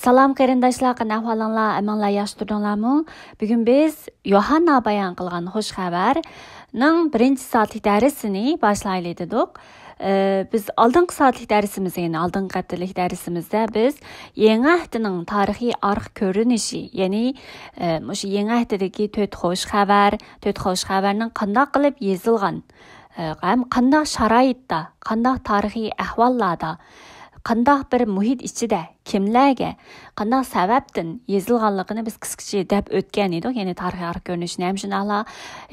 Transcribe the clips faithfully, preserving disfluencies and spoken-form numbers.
سالام قېرىنداشلار، قانداق ئەھۋالىڭلار؟ ھەممىڭلار ياخشى تۇردۇڭلارمۇ؟ بۈگۈن بىز يوھاننا بايان قىلغان خۇش خەۋەرنىڭ بىرىنچى سائەتلىك دەرسىنى باشلايلى دېدۇق. ئە، بىز ئالدىنقى سائەتلىك دەرسىمىزدە، يەنى ئالدىنقى ھەپتىلىك دەرسىمىزدە بىز يېڭى ھەپتىنىڭ تارىخىي ئارقا كۆرۈنۈشى، يەنى، ئە، مۇشۇ يېڭى ھەپتىدىكى تۆت خۇش خەۋەر، تۆت خۇش خەۋەرنىڭ قانداق قىلىپ يېزىلغان، ئە، ھەم قانداق شارائىتتا، قانداق تارىخىي ئەھۋاللاردا، قانداق بىر مۇھىت ئىچىدە، كىملەرگە، قانداق سەۋەبتىن يېزىلغانلىقىنى بىز قىسقىچە دەپ ئۆتكەن ئىدۇق. يەنى تارىخىي ئارقا كۆرۈنۈشىنى ھەم شۇنداقلا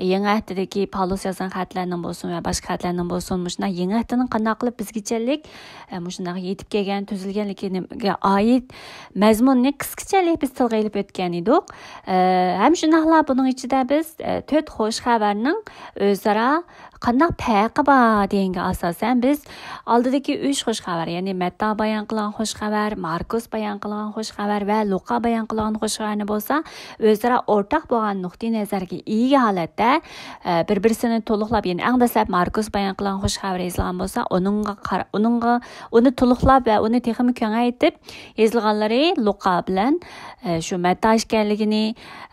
يېڭى ھەپتىدىكى پالۇس يازغان خەتلەرنىڭ بولسۇن ۋە باشقا خەتلەرنىڭ بولسۇن، مۇشۇنداق يېڭى ھەپتىنىڭ قانداق قىلىپ بىزگىچەلىك، ئە، مۇشۇنداق يېتىپ كەلگەن، تۈزۈلگەنلىكىگە ئائىت مەزمۇننى قىسقىچەلىك بىز تىلغا ئېلىپ ئۆتكەن ئىدۇق. ئە، ھەم شۇنداقلا بۇنىڭ ئىچىدە بىز، ئە، تۆت خۇش خەۋەرنىڭ ئۆزئارا قانداق پەرقى بار دېگەنگە ئاساسەن، بىز ئالدىدىكى ئۈچ خۇش خەۋەر، يەنى مەتتا بايان قىلغان خۇش خەۋەر، ماركوس بايان قىلغان خۇش خەۋەر ۋە لۇقا بايان قىلغان خۇش خەۋەرنى بولسا، ئۆزئارا ئورتاق بولغان نۇقتىئى نەزەرگە ئىگە ھالەتتە، ئە، بىر-بىرسىنى تولۇقلاپ، يەنى ئەڭ دەسلەپ ماركوس بايان قىلغان خۇش خەۋەر يېزىلغان بولسا، ئۇنىڭغا قار-، ئۇنىڭغا، ئۇنى تولۇقلاپ ۋە ئۇنى تېخىمۇ كېڭەيتىپ يېزىلغانلىرى لۇقا بىلەن، ئە، شۇ مەتتا ئىكەنلىكىنى،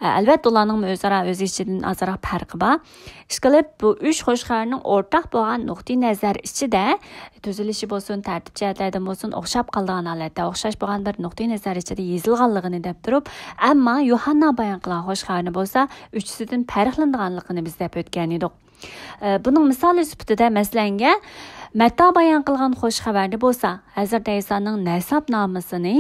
ئە، ئەلۋەتتە، ئۇلارنىڭمۇ ئۆزئارا ئۆز ئىچىدىن ئازراق پەرقى بار. ئىشقىلىپ، بۇ ئۈچ خۇش خەۋەرنىڭ ئورتاق بولغان نۇقتىئى نەزەر ئىچىدە تۈزۈلۈشى بولسۇن، تەرتىپ جەھەتلەردىن بولسۇن، ئوخشاپ قالىدىغان ھالەتتە، ئوخشاش بولغان بىر نۇقتىئى نەزەر ئىچىدە يېزىلغانلىقىنى دەپ تۇرۇپ، ئەمما يوھاننا بايان قىلغان خۇش خەۋەرنى بولسا ئۈچىسىدىن پەرقلىنىدىغانلىقىنى بىز دەپ ئۆتكەن ئىدۇق. ئە، بۇنىڭ مىسالى سۈپىتىدە، مەسىلەنگە، مەتتا بايان قىلغان خۇش خەۋەردە بولسا، ھەزرىتى ئەيسانىڭ نەسەبنامىسىنى،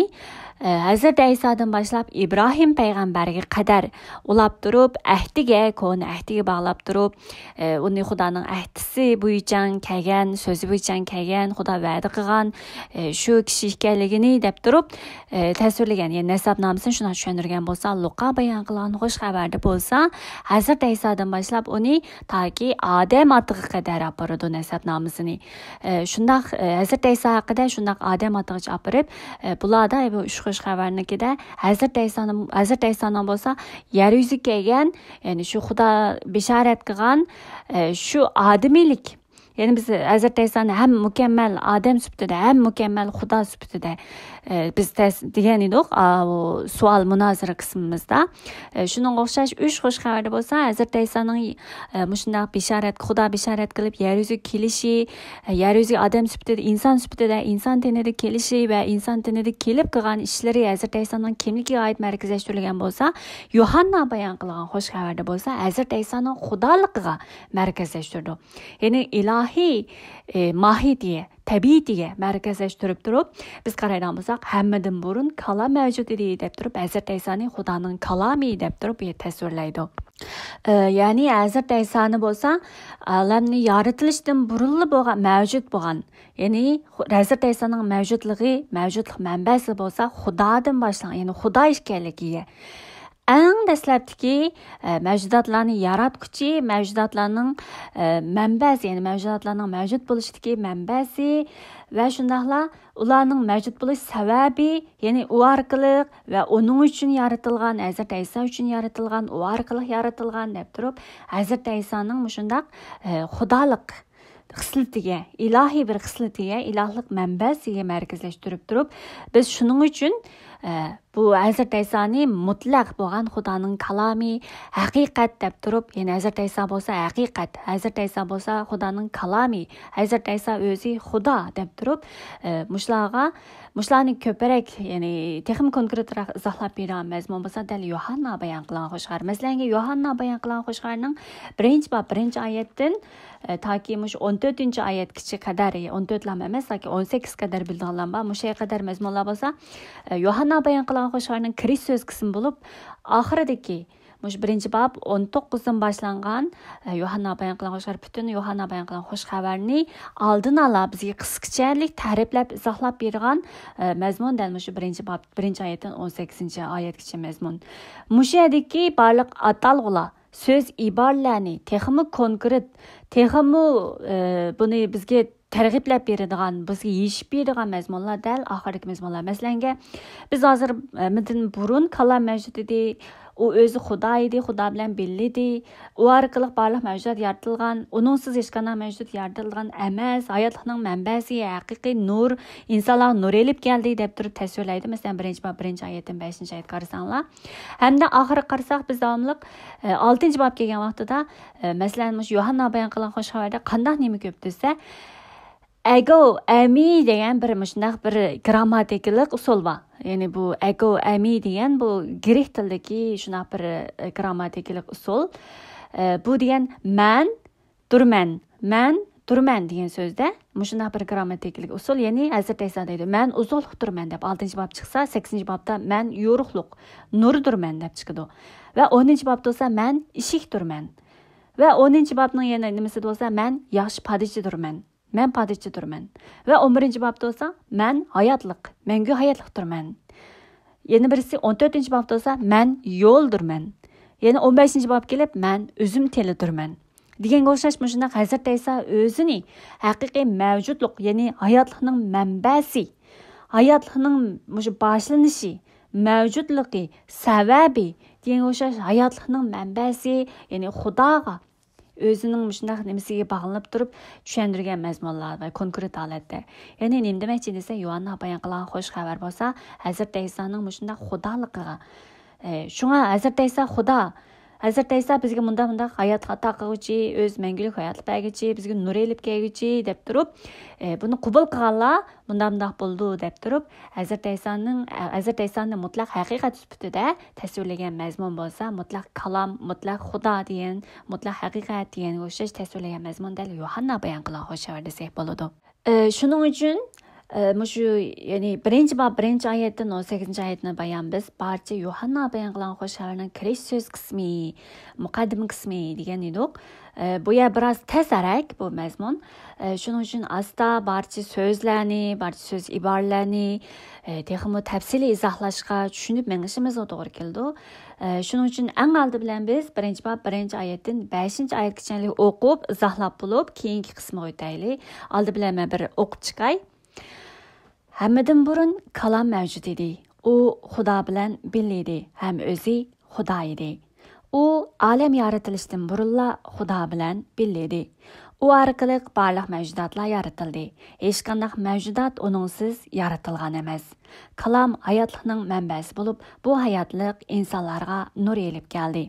ئە، ھەزرىتى ئەيسادىن باشلاپ ئىبراھىم پەيغەمبەرگە قەدەر ئۇلاپ تۇرۇپ، ئەھدىگە، كونا ئەھدىگە باغلاپ تۇرۇپ، ئە، ئۇنى خۇدانىڭ ئەھدىسى بويىچە كەلگەن، سۆزى بويىچە كەلگەن، خۇدا ۋەدە قىلغان، ئە، شۇ كىشى ئىكەنلىكىنى دەپ تۇرۇپ، ئە، تەسۋىرلىگەن، يەنى نەسەبنامىسىنى شۇنداق چۈشەندۈرگەن بولسا، لۇقا بايان قىلغان خۇش خەۋەردە بولسا، ھەزرىتى ئەيسادىن باشلاپ ئۇنى تاكى ئادەم ئاتىغا قەدەر ئاپىرىدۇ نەسەبنامىسىنى. ئە، شۇنداق، ئە، ھەزرىتى ئەيسا ھەققىدە شۇنداق ئادەم ئاتىغىچە ئاپىرىپ، ئە، بۇلاردا بۇ ئۈچ خۇش خەۋەرنىڭكىدە ھەزرىتى ئەيسانىڭ، ھەزرىتى ئەيسانىڭ بولسا يەر يۈزىگە كەلگەن، يەنى شۇ خۇدا بېشارەت قىلغان، ئە، شۇ ئادىمىيلىك، يەنى بىز ھەزرىتى ئەيسانى ھەم مۇكەممەل ئادەم سۈپىتىدە، ھەم مۇكەممەل خۇدا سۈپىتىدە، ئە، بىز تەس-، دېگەن ئىدۇق، ئا، ئۇ سوئال مۇنازىرە قىسمىمىزدا. ئە، شۇنىڭغا ئوخشاش ئۈچ خۇش خەۋەردە بولسا، ھەزرىتى ئەيسانىڭ، ئە، مۇشۇنداق بېشارەت، خۇدا بېشارەت قىلىپ يەر يۈزىگە كېلىشى، ئە، يەر يۈزىگە ئادەم سۈپىتىدە، ئىنسان سۈپىتىدە، ئىنسان تېنىدە كېلىشى ۋە ئىنسان تېنىدە كېلىپ قىلغان ئىشلىرى ھەزرىتى ئەيسانىڭ كىملىكىگە ئائىت مەركەزلەشتۈرۈلگەن بولسا، يوھاننا بايان قىلغان خۇش خەۋەردە بولسا، ھەزرىتى ئەيسانىڭ خۇدالىقىغا مەركەزلەشتۈرىدۇ. يەنى ئىلاھىي، ئى، ماھىيىتىگە، تەبىئىتىگە مەركەزلەشتۈرۈپ تۇرۇپ، بىز قارايدىغان بولساق، ھەممىدىن بۇرۇن كالام مەۋجۇت ئىدى دەپ تۇرۇپ، ھەزرىتى ئەيسانى خۇدانىڭ كالامى دەپ تۇرۇپ تەسۋىرلەيدۇ. ئى، يەنى ھەزرىتى ئەيسانى بولسا، ئالەمنى يارىتىلىشتىن بۇرۇنلا بولغان، مەۋجۇت بولغان، يەنى خۇ-، ھەزرىتى ئەيسانىڭ مەۋجۇتلۇقى، مەۋجۇتلۇق مەنبەسى بولسا خۇدادىن باشلانغان، يەنى خۇدا ئىكەنلىكىگە ئەڭ دەسلەپتىكى، ئە، مەۋجۇداتلارنى ياراتقۇچى، مەۋجۇداتلارنىڭ، ئە، مەنبەسى، يەنى مەۋجۇداتلارنىڭ مەۋجۇت بولۇشىدىكى مەنبەسى ۋە شۇنداقلا ئۇلارنىڭ مەۋجۇت بولۇش سەۋەبى، يەنى ئۇ ئارقىلىق ۋە ئۇنىڭ ئۈچۈن يارىتىلغان، ھەزرىتى ئەيسا ئۈچۈن يارىتىلغان، ئۇ ئارقىلىق يارىتىلغان دەپ تۇرۇپ، ھەزرىتى ئەيسانىڭ مۇشۇنداق، ئە، خۇدالىق خىسلىتىگە، ئىلاھىي بىر خىسلىتىگە، ئىلاھلىق مەنبەسىگە مەركەزلەشتۈرۈپ تۇرۇپ، بىز شۇنىڭ ئۈچۈن، ئە، بۇ ھەزرىتى ئەيسانى مۇتلەق بولغان خۇدانىڭ كالامى، ھەقىقەت دەپ تۇرۇپ، يەنى ھەزرىتى ئەيسا بولسا ھەقىقەت، ھەزرىتى ئەيسا بولسا خۇدانىڭ كالامى، ھەزرىتى ئەيسا ئۆزى خۇدا دەپ تۇرۇپ، ئە، مۇشۇلارغا، مۇشۇلارنى كۆپرەك، يەنى تېخىمۇ كونكرېتراق ئىزاھلاپ بېرىدىغان مەزمۇن بولسا دەل يوھاننا بايان قىلغان خۇش خەۋەر. مەسىلەن، يوھاننا بايان قىلغان خۇش خەۋەرنىڭ بىرىنچى باب، بىرىنچى ئايەتتىن، ئە، تاكى مۇشۇ ئون تۆتىنچى ئايەتكىچە قەدەر، ئون تۆتلام ئەمەس، تاكى ئون سەككىز قەدەر بىلىدىغانلار بار. مۇشۇ قەدەر مەزمۇنلار بولسا، ئە، يوھاننا بايان قىلغان خۇش خەۋەرنىڭ كىرىش سۆز قىسمى بولۇپ، ئاخىرىدىكى مۇشۇ بىرىنچى باب ئون توققۇزدىن باشلانغان، ئە، يوھاننا بايان قىلغان خۇش خەۋەر، پۈتۈن يوھاننا بايان قىلغان خۇش خەۋەرنى ئالدىن ئالا بىزگە قىسقىچەلىك تەرىپلەپ ئىزاھلاپ بېرىدىغان، ئە، مەزمۇن دەل مۇشۇ بىرىنچى باب، بىرىنچى ئايەتتىن ئون سەككىزىنچى ئايەتكىچە مەزمۇن. مۇشۇ يەردىكى بارلىق ئاتالغۇلار، سۆز ئىبارىلەرنى تېخىمۇ كونكرېت، تېخىمۇ، ئە، بۇنى بىزگە تەرغىبلەپ بېرىدىغان، بىزگە يېشىپ بېرىدىغان مەزمۇنلار دەل ئاخىرقى مەزمۇنلار. مەسىلەنگە، بىز ھازىر، ئە، مىدىن بۇرۇن كالام مەۋجۇت ئىدى، ئۇ ئۆزى خۇدا ئىدى، خۇدا بىلەن بىللە ئىدى، ئۇ ئارقىلىق بارلىق مەۋجۇدات يارىتىلغان، ئۇنىڭسىز ھېچقانداق مەۋجۇدات يارىتىلغان ئەمەس، ھاياتلىقنىڭ مەنبەسى، ھەقىقىي نۇر، ئىنسانلارغا نۇر ئېلىپ كەلدى دەپ تۇرۇپ تەسۋىرلەيدۇ. مەسىلەن، بىرىنچى باب بىرىنچى ئايەتتىن بەشىنچى ئايەتكە قارىساڭلار. ھەمدە ئاخىرىغا قارىساق، بىز داۋاملىق، ئە، ئالتىنچى باب كەلگەن ۋاقتىدا، ئە، مەسىلەن، مۇشۇ يوھاننا بايان قىلغان خوش خەۋەردە قانداق نېمە كۆپ دېسە، ئەگو ئەمى دېگەن بىر مۇشۇنداق بىر گرامماتىكىلىق ئۇسۇل بار. يەنى بۇ ئەگو ئەمى دېگەن بۇ گرېك تىلىدىكى شۇنداق بىر، ئە، گرامماتىكىلىق ئۇسۇل. ئە، بۇ دېگەن مەن دۇرمەن، مەن دۇرمەن دېگەن سۆزدە مۇشۇنداق بىر گرامماتىكىلىق ئۇسۇل، يەنى ھەزرىتى ئەيسا دەيدۇ، مەن ئۇزۇنلۇق تۇرمەن دەپ، ئالتىنچى باب چىقسا، سەككىزىنچى بابتا مەن يورۇقلۇق، نۇردۇرمەن دەپ چىقىدۇ. ۋە ئونىنچى بابتا بولسا مەن ئىشىكتۇرمەن. ۋە ئونىنچى بابنىڭ يەنە نېمىسىدە بولسا، مەن ياخشى پادىچىدۇرمەن. مەن پادىچىدۇرمەن. ۋە ئون بىرىنچى بابتا بولسا، مەن ھاياتلىق، مەڭگۈ ھاياتلىقتۇرمەن. يەنە بىرسى، ئون تۆتىنچى بابتا بولسا، مەن يولدۇرمەن. يەنە ئون بەشىنچى باب كېلىپ، مەن ئۈزۈم تېلىدۇرمەن. دېگەنگە ئوخشاش مۇشۇنداق ھەزرىتى ئەيسا ئۆزىنى ھەقىقىي مەۋجۇتلۇق، يەنى ھاياتلىقنىڭ مەنبەسى، ھاياتلىقنىڭ مۇشۇ باشلىنىشى، مەۋجۇتلۇقى، سەۋەبى دېگەنگە ئوخشاش ھاياتلىقنىڭ مەنبەسى، يەنى خۇداغا ئۆزىنىڭ مۇشۇنداق نېمىسىگە باغلىنىپ تۇرۇپ چۈشەندۈرگەن مەزمۇنلار ۋە كونكرېت ھالەتتە. يەنى نېمە دېمەكچى دېسە، يوھاننا بايان قىلغان خوش خەۋەر بولسا ھەزرىتى ئەيسانىڭ مۇشۇنداق خۇدالىقىغا، ئە، شۇڭا ھەزرىتى ئەيسا خۇدا. ھەزرىتى ئەيسا بىزگە مۇنداق، مۇنداق ھاياتلىق ئاتا قىلغۇچى، ئۆز مەڭگۈلۈك ھاياتلىق بەرگۈچى، بىزگە نۇر ئېلىپ كەلگۈچى دەپ تۇرۇپ، ئە، بۇنى قوبۇل قىلغانلار مۇنداق، مۇنداق بولىدۇ دەپ تۇرۇپ، ھەزرىتى ئەيسانىڭ، ھەزرىتى ئەيسانى مۇتلەق ھەقىقەت سۈپىتىدە تەسۋىرلىگەن مەزمۇن بولسا، مۇتلەق كالام، مۇتلەق خۇدا دېگەن، مۇتلەق ھەقىقەت دېگەنگە ئوخشاش تەسۋىرلىگەن مەزمۇن دەل يوھاننا بايان قىلغان خوش خەۋەر دېسەك بولىدۇ. ئى، شۇنىڭ ئۈچۈن، ئى، مۇشۇ، يەنى بىرىنچى باب بىرىنچى ئايەتتىن ئون سەككىزىنچى ئايەتنى بايان بىز بارچە يوھاننا بايان قىلغان خوش خەۋەرنىڭ كىرىش سۆز قىسمى، مۇقەددىمە قىسمى دېگەن ئىدۇق. ئى، بۇ يەر بىراز تەسرەك بۇ مەزمۇن. ئى، شۇنىڭ ئۈچۈن ئاستا بارچە سۆزلەرنى، بارچە سۆز ئىبارىلەرنى، ئى، تېخىمۇ تەپسىلىي ئىزاھلاشقا، چۈشىنىپ مېڭىشىمىزغا توغرا كېلىدۇ. ئى، شۇنىڭ ئۈچۈن ئەڭ ئالدى بىلەن بىز بىرىنچى باب بىرىنچى ئايەتتىن بەشىنچى ئايەتكىچە ئوقۇپ، ئىزاھلاپ بولۇپ، كېيىنكى قىسمىغا ئۆتەيلى. ئالدى بىلەن مەن بىر ئوقۇپ چىقاي. ھەممىدىن بۇرۇن كالام مەۋجۇت ئىدى. ئۇ خۇدا بىلەن بىللە ئىدى ھەم ئۆزى خۇدا ئىدى. ئۇ ئالەم يارىتىلىشتىن بۇرۇنلا خۇدا بىلەن بىللە ئىدى. ئۇ ئارقىلىق بارلىق مەۋجۇداتلار يارىتىلدى. ھېچقانداق مەۋجۇدات ئۇنىڭسىز يارىتىلغان ئەمەس. كالام ھاياتلىقنىڭ مەنبەسى بولۇپ، بۇ ھاياتلىق ئىنسانلارغا نۇر ئېلىپ كەلدى.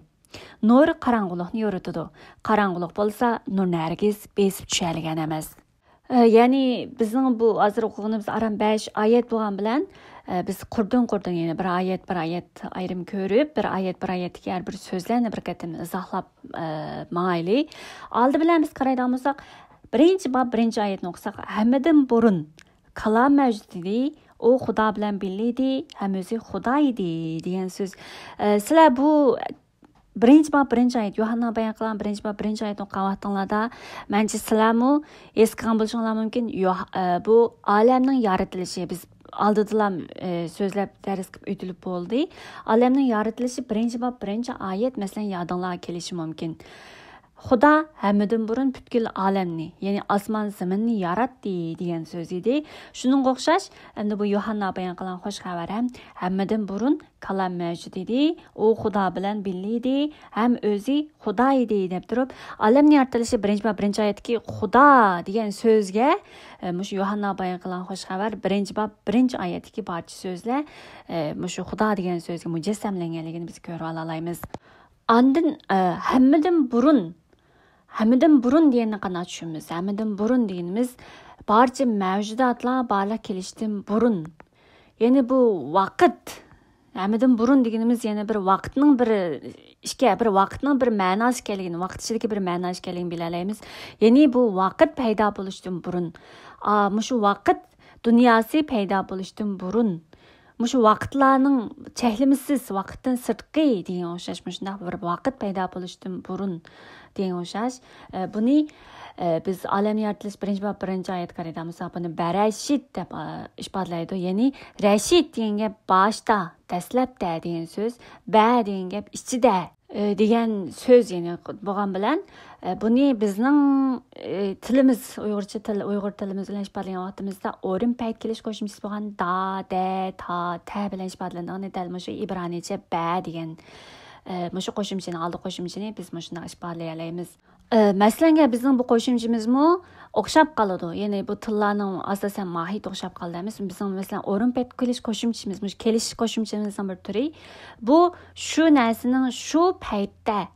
نۇر قاراڭغۇلۇقنى يورۇتىدۇ. قاراڭغۇلۇق بولسا نۇرنى ھەرگىز بېسىپ چۈشەلىگەن ئەمەس. ئە، يەنى بىزنىڭ بۇ ھازىر ئوقۇغىنىمىز ئاران بەش ئايەت بولغان بىلەن، ئە، بىز قۇردىن قۇردىن، يەنى بىر ئايەت، بىر ئايەت ئايرىم كۆرۈپ، بىر ئايەت، بىر ئايەتتىكى ھەر بىر سۆزلەرنى بىر قېتىم ئىزاھلاپ، ئە، ماڭايلى. ئالدى بىلەن بىز قارايدىغان بولساق، بىرىنچى باب، بىرىنچى ئايەتنى ئوقۇساق، ھەممىدىن بۇرۇن كالام مەۋجۇت ئىدى، ئۇ خۇدا بىلەن بىللە ئىدى ھەم ئۆزى خۇدا ئىدى دېگەن سۆز. ئە، سىلەر بۇ بىرىنچى باب، بىرىنچى ئايەت، يوھاننا بايان قىلغان بىرىنچى باب، بىرىنچى ئايەتنى ئوقۇغان ۋاقتىڭلاردا، مەنچە سىلەرمۇ ھېس قىلغان بولۇشۇڭلار مۇمكىن، يوھ-، ئە، بۇ ئالەمنىڭ يارىتىلىشى، بىز ئالدىدىلا، ئە، سۆزلەپ، دەرس قىلىپ ئۆتۈلۈپ بولدى. ئالەمنىڭ يارىتىلىشى بىرىنچى باب، بىرىنچى ئايەت، مەسىلەن، يادىڭلارغا كېلىشى مۇمكىن. خۇدا ھەممىدىن بۇرۇن پۈتكۈل ئالەمنى، يەنى ئاسمان زېمىننى ياراتتى دېگەن سۆز ئىدى. شۇنىڭغا ئوخشاش، ئەمدى بۇ يوھاننا بايان قىلغان خوش خەۋەر ھەم ھەممىدىن بۇرۇن كالام مەۋجۇت ئىدى، ئۇ خۇدا بىلەن بىللە ئىدى ھەم ئۆزى خۇدا ئىدى دەپ تۇرۇپ، ئالەمنى يارىتىلىشى بىرىنچى باب، بىرىنچى ئايەتتىكى خۇدا دېگەن سۆزگە، ئە، مۇشۇ يوھاننا بايان قىلغان خوش خەۋەر بىرىنچى باب، بىرىنچى ئايەتتىكى بارچە سۆزلەر، ئە، مۇشۇ خۇدا دېگەن سۆزگە مۇجەسسەملەنگەنلىكىنى بىز كۆرۈۋالالايمىز. ئاندىن، ئە، ھەممىدىن بۇرۇن، ھەممىدىن بۇرۇن دېگەننى قانداق چۈشىنىمىز؟ ھەممىدىن بۇرۇن دېگىنىمىز بارچە مەۋجۇداتلار بارلىققا كېلىشتىن بۇرۇن. يەنى بۇ ۋاقىت، ھەممىدىن بۇرۇن دېگىنىمىز يەنە بىر ۋاقىتنىڭ بىر ئىكەن، بىر ۋاقىتنىڭ بىر مەناسى ئىكەنلىكىنى، ۋاقىت ئىچىدىكى بىر مەنا ئىكەنلىكىنى بىلەلەيمىز. يەنى بۇ ۋاقىت پەيدا بولۇشتىن بۇرۇن، ئا، مۇشۇ ۋاقىت دۇنياسى پەيدا بولۇشتىن بۇرۇن، مۇشۇ ۋاقىتلارنىڭ چەكلىمىسىز، ۋاقىتتىن سىرتقى دېگەن ئوخشاش مۇشۇنداق بىر ۋاقىت پەيدا بولۇشتىن بۇرۇن دېگەن ئوخشاش. ئە، بۇنى، ئە، بىز ئالەمنى يارىتىلىش بىرىنچى باب بىرىنچى ئايەتكە قارايدىغان بولساق، بۇنى بەرەشىت دەپ، ئە، ئىپادىلەيدۇ. يەنى رەشىت دېگەن گەپ باشتا، دەسلەپتە دېگەن سۆز، بە دېگەن گەپ ئىچىدە. ئى، دېگەن سۆز، يەنى بولغان بىلەن، ئى، بۇنى بىزنىڭ، ئى، تىلىمىز، ئۇيغۇرچە تىل، ئۇيغۇر تىلىمىز بىلەن ئىپادىلىگەن ۋاقتىمىزدا ئورۇن پەيت كېلىش قوشۇمچىسى بولغان دا، دە، تا، تە بىلەن ئىپادىلىنىدىغىنى دەل مۇشۇ ئىبرانىيچە بە دېگەن، ئى، مۇشۇ قوشۇمچىنى، ئالدى قوشۇمچىنى بىز مۇشۇنداق ئىپادىلىيەلەيمىز. ئى، مەسىلەنگە بىزنىڭ بۇ قوشۇمچىمىزمۇ ئوخشاپ قالىدۇ. يەنى بۇ تىللارنىڭ ئاساسەن ماھىيىتى ئوخشاپ قالىدۇ ئەمەسمۇ؟ بىزنىڭ مەسىلەن ئورۇن پەيت كېلىش قوشۇمچىمىز، مۇشۇ كېلىش قوشۇمچىمىزنىڭ بىر تۈرى. بۇ شۇ نەرسىنىڭ شۇ پەيتتە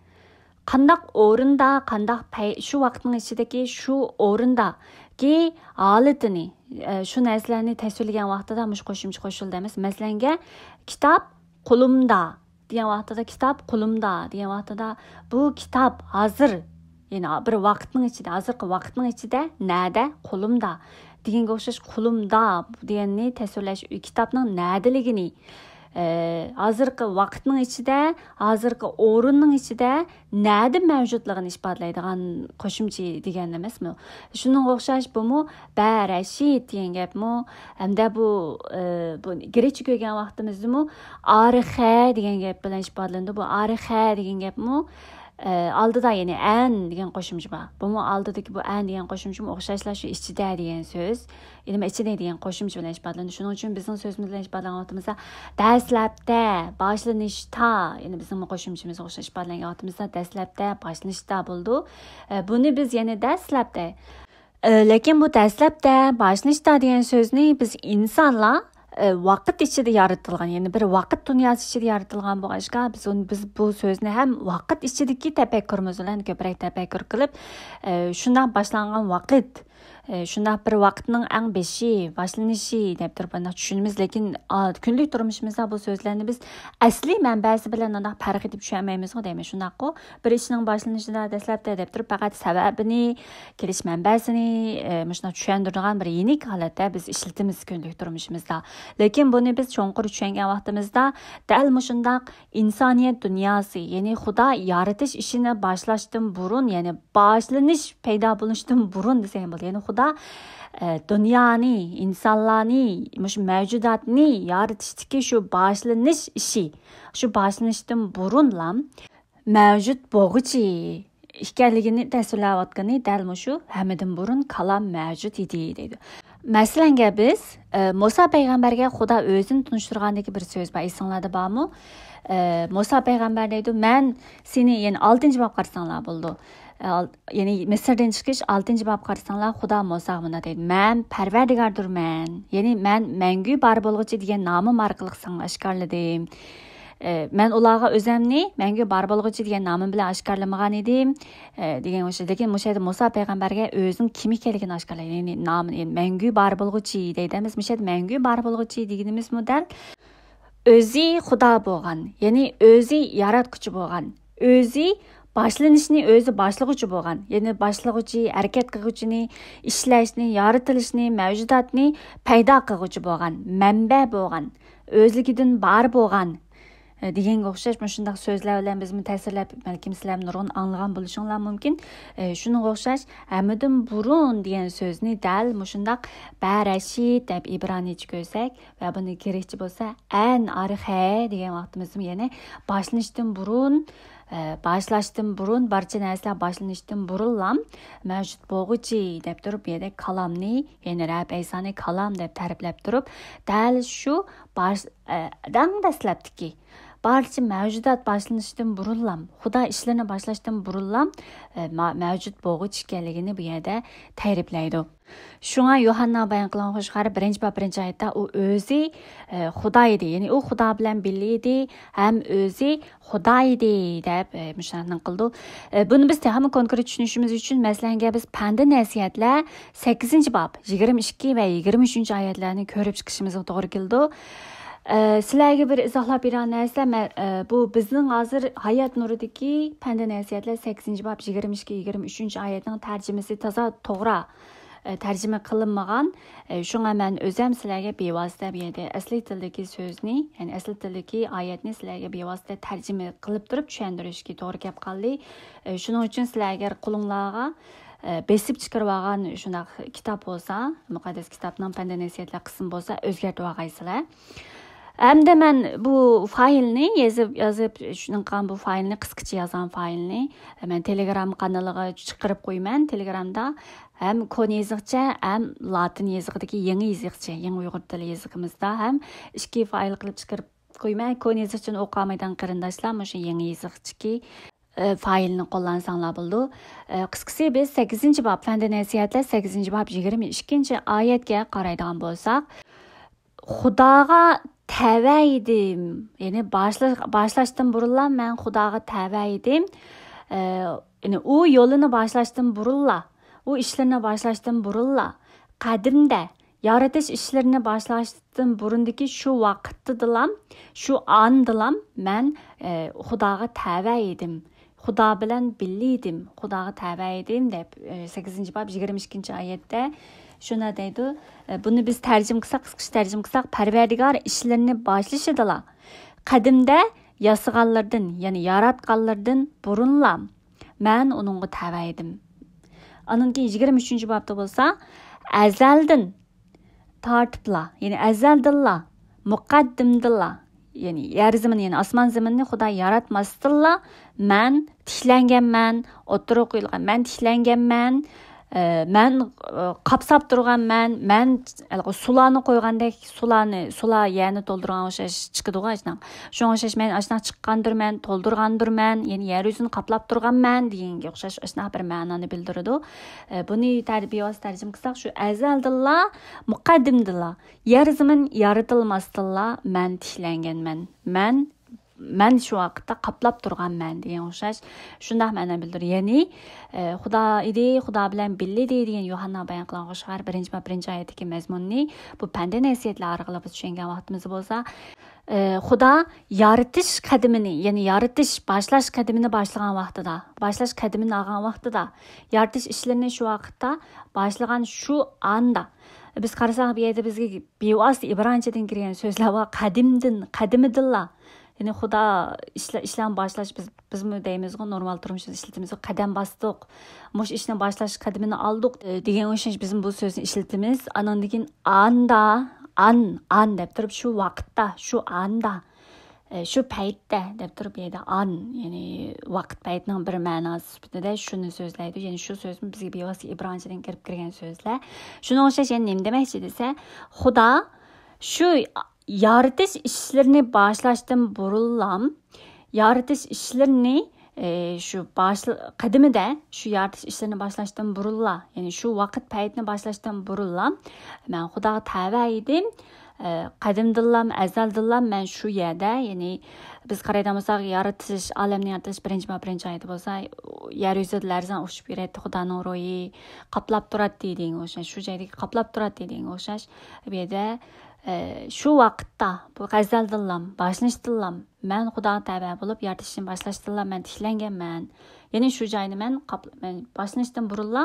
قانداق ئورۇندا، قانداق پەي-، شۇ ۋاقىتنىڭ ئىچىدىكى شۇ ئورۇندىكى ھالىتىنى، ئە، شۇ نەرسىلەرنى تەسۋىرلىگەن ۋاقتىدا مۇشۇ قوشۇمچە قوشۇلىدۇ ئەمەس. مەسىلەنگە، كىتاب قولۇمدا دېگەن ۋاقتىدا، كىتاب قولۇمدا دېگەن ۋاقتىدا، بۇ كىتاب ھازىر، يەنى بىر ۋاقىتنىڭ ئىچىدە، ھازىرقى ۋاقىتنىڭ ئىچىدە، نەدە؟ قولۇمدا دېگەنگە ئوخشاش، قولۇمدا دېگەننى تەسۋىرلەش، كىتابنىڭ نەدىلىكىنى، ئى، ھازىرقى ۋاقىتنىڭ ئىچىدە، ھازىرقى ئورۇننىڭ ئىچىدە نەدە مەۋجۇتلۇقىنى ئىپادىلەيدىغان قوشۇمچە دېگەن ئەمەسمۇ؟ شۇنىڭغا ئوخشاش بۇمۇ بە رەشىد دېگەن گەپمۇ، ھەمدە بۇ، ئى، بۇ گرېچكا كۆرگەن ۋاقتىمىزدىمۇ ئارخە دېگەن گەپ بىلەن ئىپادىلىنىدۇ. بۇ ئارخە دېگەن گەپمۇ، ئى، ئالدىدا، يەنى ئەن دېگەن قوشۇمچە بار. بۇمۇ ئالدىدىكى بۇ ئەن دېگەن قوشۇمچىمۇ ئوخشاشلا شۇ ئىچىدە دېگەن سۆز. يەنى ئىچىدە دېگەن قوشۇمچە بىلەن ئىپادىلىنىدۇ. شۇنىڭ ئۈچۈن بىزنىڭ سۆزىمىز بىلەن ئىپادىلىگەن ۋاقتىمىزدا دەسلەپتە، باشلىنىشتا، يەنى بىزنىڭ قوشۇمچىمىز ئوخشاش ئىپادىلەنگەن ۋاقتىمىزدا دەسلەپتە، باشلىنىشتا بولىدۇ. ئى، بۇنى بىز يەنە دەسلەپتە، ئى، لېكىن بۇ دەسلەپتە، باشلىنىشتا دېگەن سۆزنى بىز ئىنسانلار، ئى، ۋاقىت ئىچىدە يارىتىلغان، يەنى بىر ۋاقىت دۇنياسى ئىچىدە يارىتىلغان بولغاچقا، بىز ئۇنى، بىز بۇ سۆزنى ھەم ۋاقىت ئىچىدىكى تەپەككۇرىمىز بىلەن كۆپرەك تەپەككۇر قىلىپ، ئى، شۇنداق باشلانغان ۋاقىت، ئى، شۇنداق بىر ۋاقىتنىڭ ئەڭ بېشى، باشلىنىشى دەپ تۇرۇپ بۇنداق چۈشىنىمىز. لېكىن، ئا، كۈندىلىك تۇرمۇشىمىزدا بۇ سۆزلەرنى بىز ئەسلىي مەنبەسى بىلەن ئۇنداق پەرق ئېتىپ چۈشەنمەيمىزغۇ دەيمەن. شۇنداققۇ؟ بىر ئىشنىڭ باشلىنىشىدا، دەسلەپتە دەپ تۇرۇپ، پەقەت سەۋەبىنى، كېلىش مەنبەسىنى، ئە، مۇشۇنداق چۈشەندۈرىدىغان بىر يېنىك ھالەتتە بىز ئىشلىتىمىز كۈندىلىك تۇرمۇشىمىزدا. لېكىن بۇنى بىز چوڭقۇر چۈشەنگەن ۋاقتىمىزدا، دەل مۇشۇنداق ئىنسانىيەت دۇنياسى، يەنى خۇدا يارىتىش ئىشىنى باشلاشتىن بۇرۇن، يەنى باشلىنىش پەيدا بولۇشتىن بۇرۇن دېسەك بولىدۇ. يەنى خۇدا، ئە، دۇنيانى، ئىنسانلارنى، مۇشۇ مەۋجۇداتنى يارىتىشتىكى شۇ باشلىنىش ئىشى، شۇ باشلىنىشتىن بۇرۇنلا مەۋجۇت بولغۇچى ئىكەنلىكىنى تەسۋىرلەۋاتقىنى دەل مۇشۇ «ھەممىدىن بۇرۇن كالام مەۋجۇت ئىدى» دەيدۇ. مەسىلەنگە بىز، ئە، مۇسا پەيغەمبەرگە خۇدا ئۆزىنى تونۇشتۇرغاندىكى بىر سۆز بار، ئېسىڭلاردا بارمۇ؟ ئە، مۇسا پەيغەمبەر دەيدۇ، «مەن سېنى»، يەنى ئالتىنچى باب قارىساڭلار بولىدۇ. ئە، ئال-، يەنى مىسىردىن چىقىش ئالتىنچى باب قارىساڭلار، خۇدا مۇساغا مۇنداق دەيدۇ، «مەن پەرۋەردىگاردۇرمەن، يەنى مەن مەڭگۈ بار بولغۇچى دېگەن نامىم ئارقىلىق ساڭا ئاشكارىلىدىم.» ئى، مەن ئۇلارغا ئۆزۈمنى مەڭگۈ بار بولغۇچى دېگەن نامىم بىلەن ئاشكارىلىمىغان ئىدىم، ئى، دېگەن ئوخشايدۇ. لېكىن مۇشۇ يەردە مۇسا پەيغەمبەرگە ئۆزىنىڭ كىم ئىكەنلىكىنى ئاشكارىلايدۇ. يەنى نام-، يەنى مەڭگۈ بار بولغۇچى دەيدۇ ئەمەس، مۇشۇ يەردە مەڭگۈ بار بولغۇچى دېگىنىمىزمۇ دەل ئۆزى خۇدا بولغان، يەنى ئۆزى ياراتقۇچى بولغان، ئۆزى باشلىنىشنى ئۆزى باشلىغۇچى بولغان، يەنى باشلىغۇچى، ھەرىكەت قىلغۇچىنى، ئىشلەشنى، يارىتىلىشنى، مەۋجۇداتنى پەيدا قىلغۇچى بولغان، مەنبە بولغان، ئۆزلۈكىدىن بار بولغان، ئە، دېگەنگە ئوخشاش مۇشۇنداق سۆزلەر بىلەن بىزمۇ تەسىرلەپ، بەلكىم سىلەرمۇ نۇرغۇن ئاڭلىغان بولۇشۇڭلار مۇمكىن. ئە، شۇنىڭغا ئوخشاش، «ھەممىدىن بۇرۇن» دېگەن سۆزنى دەل مۇشۇنداق بەرەشىد دەپ ئىبرانىيچە كۆرسەك ۋە بۇنى گرېكچە بولسا «ئەن ئارخە» دېگەن ۋاقتىمىزدىمۇ، يەنى باشلىنىشتىن بۇرۇن، ئە، باشلاشتىن بۇرۇن، بارچە نەرسىلەر باشلىنىشتىن بۇرۇنلا مەۋجۇت بولغۇچى دەپ تۇرۇپ، بۇ يەردە كالامنى، يەنى رەب ئەيسانى كالام دەپ تەرىپلەپ تۇرۇپ، دەل شۇ باش-، ئە، دەڭ دەسلەپتىكى بارچە مەۋجۇدات باشلىنىشتىن بۇرۇنلا، خۇدا ئىشلىرىنى باشلاشتىن بۇرۇنلا، ئە، ما-، مەۋجۇت بولغۇچى ئىكەنلىكىنى بۇ يەردە تەرىپلەيدۇ. شۇڭا يوھاننا بايان قىلغان خۇش خەۋەر بىرىنچى باب بىرىنچى ئايەتتە ئۇ ئۆزى، ئە، خۇدا ئىدى، يەنى ئۇ خۇدا بىلەن بىللە ئىدى ھەم ئۆزى خۇدا ئىدى دەپ، ئە، مۇشۇنداق نەقىل قىلىدۇ. ئە، بۇنى بىز تېخىمۇ كونكرېت چۈشىنىشىمىز ئۈچۈن، مەسىلەنگە، بىز پەندى نەسىھەتلەر سەككىزىنچى باب يىگىرمە ئىككى ۋە يىگىرمە ئۈچىنچى ئايەتلەرنى كۆرۈپ چىقىشىمىزغا توغرا كېلىدۇ. ئە، سىلەرگە بىر ئىزاھلاپ بېرىدىغان نەرسە، مە-، ئە، بۇ بىزنىڭ ھازىر ھايات نۇرىدىكى پەندى نەسىھەتلەر سەككىزىنچى باب يىگىرمە ئىككى، يىگىرمە ئۈچىنچى ئايەتنىڭ تەرجىمىسى تازا توغرا، ئە، تەرجىمە قىلىنمىغان. ئە، شۇڭا مەن ئۆزەم سىلەرگە بىۋاسىتە بۇ يەردە ئەسلى تىلدىكى سۆزنى، يەنى ئەسلى تىلدىكى ئايەتنى سىلەرگە بىۋاسىتە تەرجىمە قىلىپ تۇرۇپ چۈشەندۈرۈشكە توغرا كەپ قالدى. ئە، شۇنىڭ ئۈچۈن سىلەر ئەگەر قولۇڭلارغا، ئە، بېسىپ چىقىرىۋالغان شۇنداق كىتاب بولسا، مۇقەددەس كىتابنىڭ پەندى نەسىھەتلەر قىسمى بولسا، ئۆزگەرتىۋالغايسىلەر. ھەمدە مەن بۇ فايلنى يېزىپ، يازىپ، شۇنىڭ قىلغان بۇ فايلنى، قىسقىچە يازغان فايلنى مەن تېلېگرام قانىلىغا چىقىرىپ قويىمەن. تېلېگرامدا ھەم كونا يېزىقچە، ھەم لاتىن يېزىقىدىكى يېڭى يېزىقچە، يېڭى ئۇيغۇر تىلى يېزىقىمىزدا ھەم ئىككى فايل قىلىپ چىقىرىپ قويىمەن. كونا يېزىقچىنى ئوقۇيالمايدىغان قېرىنداشلار مۇشۇ يېڭى يېزىقچىكى، ئە، فايلنى قوللانساڭلار بولىدۇ. ئە، قىسقىسى، بىز سەككىزىنچى باب، پەندى نەسىھەتلەر سەككىزىنچى باب يىگىرمە ئىككىنچى ئايەتكە قارايدىغان بولساق، خۇداغا تەۋە ئىدىم. يەنى باشلا-، باشلاشتىن بۇرۇنلا مەن خۇداغا تەۋە ئىدىم. ئە، يەنى ئۇ يولىنى باشلاشتىن بۇرۇنلا، ئۇ ئىشلىرىنى باشلاشتىن بۇرۇنلا، قەدىمدە يارىتىش ئىشلىرىنى باشلاشتىن بۇرۇندىكى شۇ ۋاقىتتىدىلام، شۇ ئاندىلام مەن، ئە، خۇداغا تەۋە ئىدىم. خۇدا بىلەن بىللە ئىدىم، خۇداغا تەۋە ئىدىم دەپ، ئە، سەككىزىنچى باب يىگىرمە ئىككىنچى ئايەتتە شۇنداق دەيدۇ. ئە، بۇنى بىز تەرجىمە قىلساق، قىسقىچە تەرجىمە قىلساق، پەرۋەردىگار ئىشلىرىنى باشلىشىدىلا، قەدىمدە ياسىغانلىرىدىن، يەنى ياراتقانلىرىدىن بۇرۇنلا مەن ئۇنىڭغا تەۋە ئىدىم. ئاندىن كېيىن يىگىرمە ئۈچىنچى بابتا بولسا، ئەزەلدىن تارتىپلا، يەنى ئەزەلدىنلا، مۇقەددىمدىنلا، يەنى يەر زېمىن، يەنى ئاسمان زېمىننى خۇدا ياراتماستىنلا مەن تىكلەنگەنمەن، ئوتتۇرىغا قويۇلغان، مەن تىكلەنگەنمەن، ئە، مەن، ئە، قاپساپ تۇرغانمەن، مەن ھېلىقى سۇلارنى قويغاندەك، سۇلارنى، سۇلار يەرنى تولدۇرغان ئوخشاش چىقىدىغۇ ئاشۇنداق. شۇڭا ئوخشاش مەن ئاشۇنداق چىققاندۇرمەن، تولدۇرغاندۇرمەن، يەنى يەر يۈزىنى قاپلاپ تۇرغانمەن دېگەنگە ئوخشاش ئاشۇنداق بىر مەنانى بىلدۈرىدۇ. ئە، بۇنى تەر-، بىۋاسىتە تەرجىمە قىلساق، شۇ ئەزەلدىنلا، مۇقەددىمدىنلا، يەر زېمىن يارىتىلماستىنلا مەن تىكلەنگەنمەن. مەن، مەن شۇ ۋاقىتتا قاپلاپ تۇرغانمەن دېگەن ئوخشاش شۇنداق مەنانى بىلدۈرىدۇ. يەنى، ئە، خۇدا ئىدى، خۇدا بىلەن بىللە ئىدى دېگەن يوھاننا بايان قىلغان خۇش خەۋەر بىرىنچى باب بىرىنچى ئايەتتىكى مەزمۇننى بۇ پەندى نەسىھەتلەر ئارقىلىق بىز چۈشەنگەن ۋاقتىمىزدا بولسا، ئى، خۇدا يارىتىش قەدىمىنى، يەنى يارىتىش، باشلاش قەدىمىنى باشلىغان ۋاقتىدا، باشلاش قەدىمىنى ئالغان ۋاقتىدا، يارىتىش ئىشلىرىنى شۇ ۋاقىتتا باشلىغان شۇ ئاندا. بىز قارىساق، بۇ يەردە بىزگە بىۋاسىتە ئىبرانچىدىن كىرگەن سۆزلەر بار. قەدىمدىن، قەدىمىدىنلا. يەنى خۇدا ئىشلار، ئىشلارنى باشلاش، بىز، بىزمۇ دەيمىزغۇ، نورمال تۇرمۇشتا ئىشلىتىمىزغۇ، قەدەم باستۇق. مۇشۇ ئىشنى باشلاش قەدىمىنى ئالدۇق، ئى، دېگەن ئوخشاش بىزمۇ بۇ سۆزنى ئىشلىتىمىز. ئانىڭدىن كېيىن ئاندا، ئان، ئان دەپ تۇرۇپ، شۇ ۋاقىتتا، شۇ ئاندا، ئى، شۇ پەيتتە دەپ تۇرۇپ، بۇ يەردە ئان، يەنى ۋاقىت پەيتنىڭ بىر مەناسى سۈپىتىدە شۇنى سۆزلەيدۇ. يەنى شۇ سۆزمۇ بىزگە بىۋاسىتە ئىبرانچىدىن كىرىپ كىرگەن سۆزلەر. شۇنىڭغا ئوخشاش يەنە نېمە دېمەكچى دېسە، خۇدا شۇ يارىتىش ئىشلىرىنى باشلاشتىن بۇرۇنلام، يارىتىش ئىشلىرىنى، ئى، شۇ باشلا-، قەدىمىدە شۇ يارىتىش ئىشلىرىنى باشلاشتىن بۇرۇنلا، يەنى شۇ ۋاقىت پەيتنى باشلاشتىن بۇرۇنلا مەن خۇداغا تەۋە ئىدىم. ئى، قەدىمدىنلام، ئەزەلدىنلام مەن شۇ يەردە، يەنى بىز قارايدىغان بولساق، يارىتىش، ئالەمنى يارىتىش بىرىنچى باب بىرىنچى ئايىتى بولسا، يەر يۈزىدە لەرزان ئۇچۇپ يۈرەتتى، خۇدانىڭ روھى قاپلاپ تۇراتتى دېگەن ئوخشاش، شۇ جايدىكى قاپلاپ تۇراتتى دېگەن ئوخشاش. بۇ يەردە، ئى، شۇ ۋاقىتتا، بۇ ئەزەلدىنلام، باشلىنىشتىنلام، مەن خۇداغا تەۋە بولۇپ، يارىتىشنى باشلاشتىنلا مەن تىكلەنگەنمەن. يەنى شۇ جاينى مەن قاپ-، مەن باشلىنىشتىن بۇرۇنلا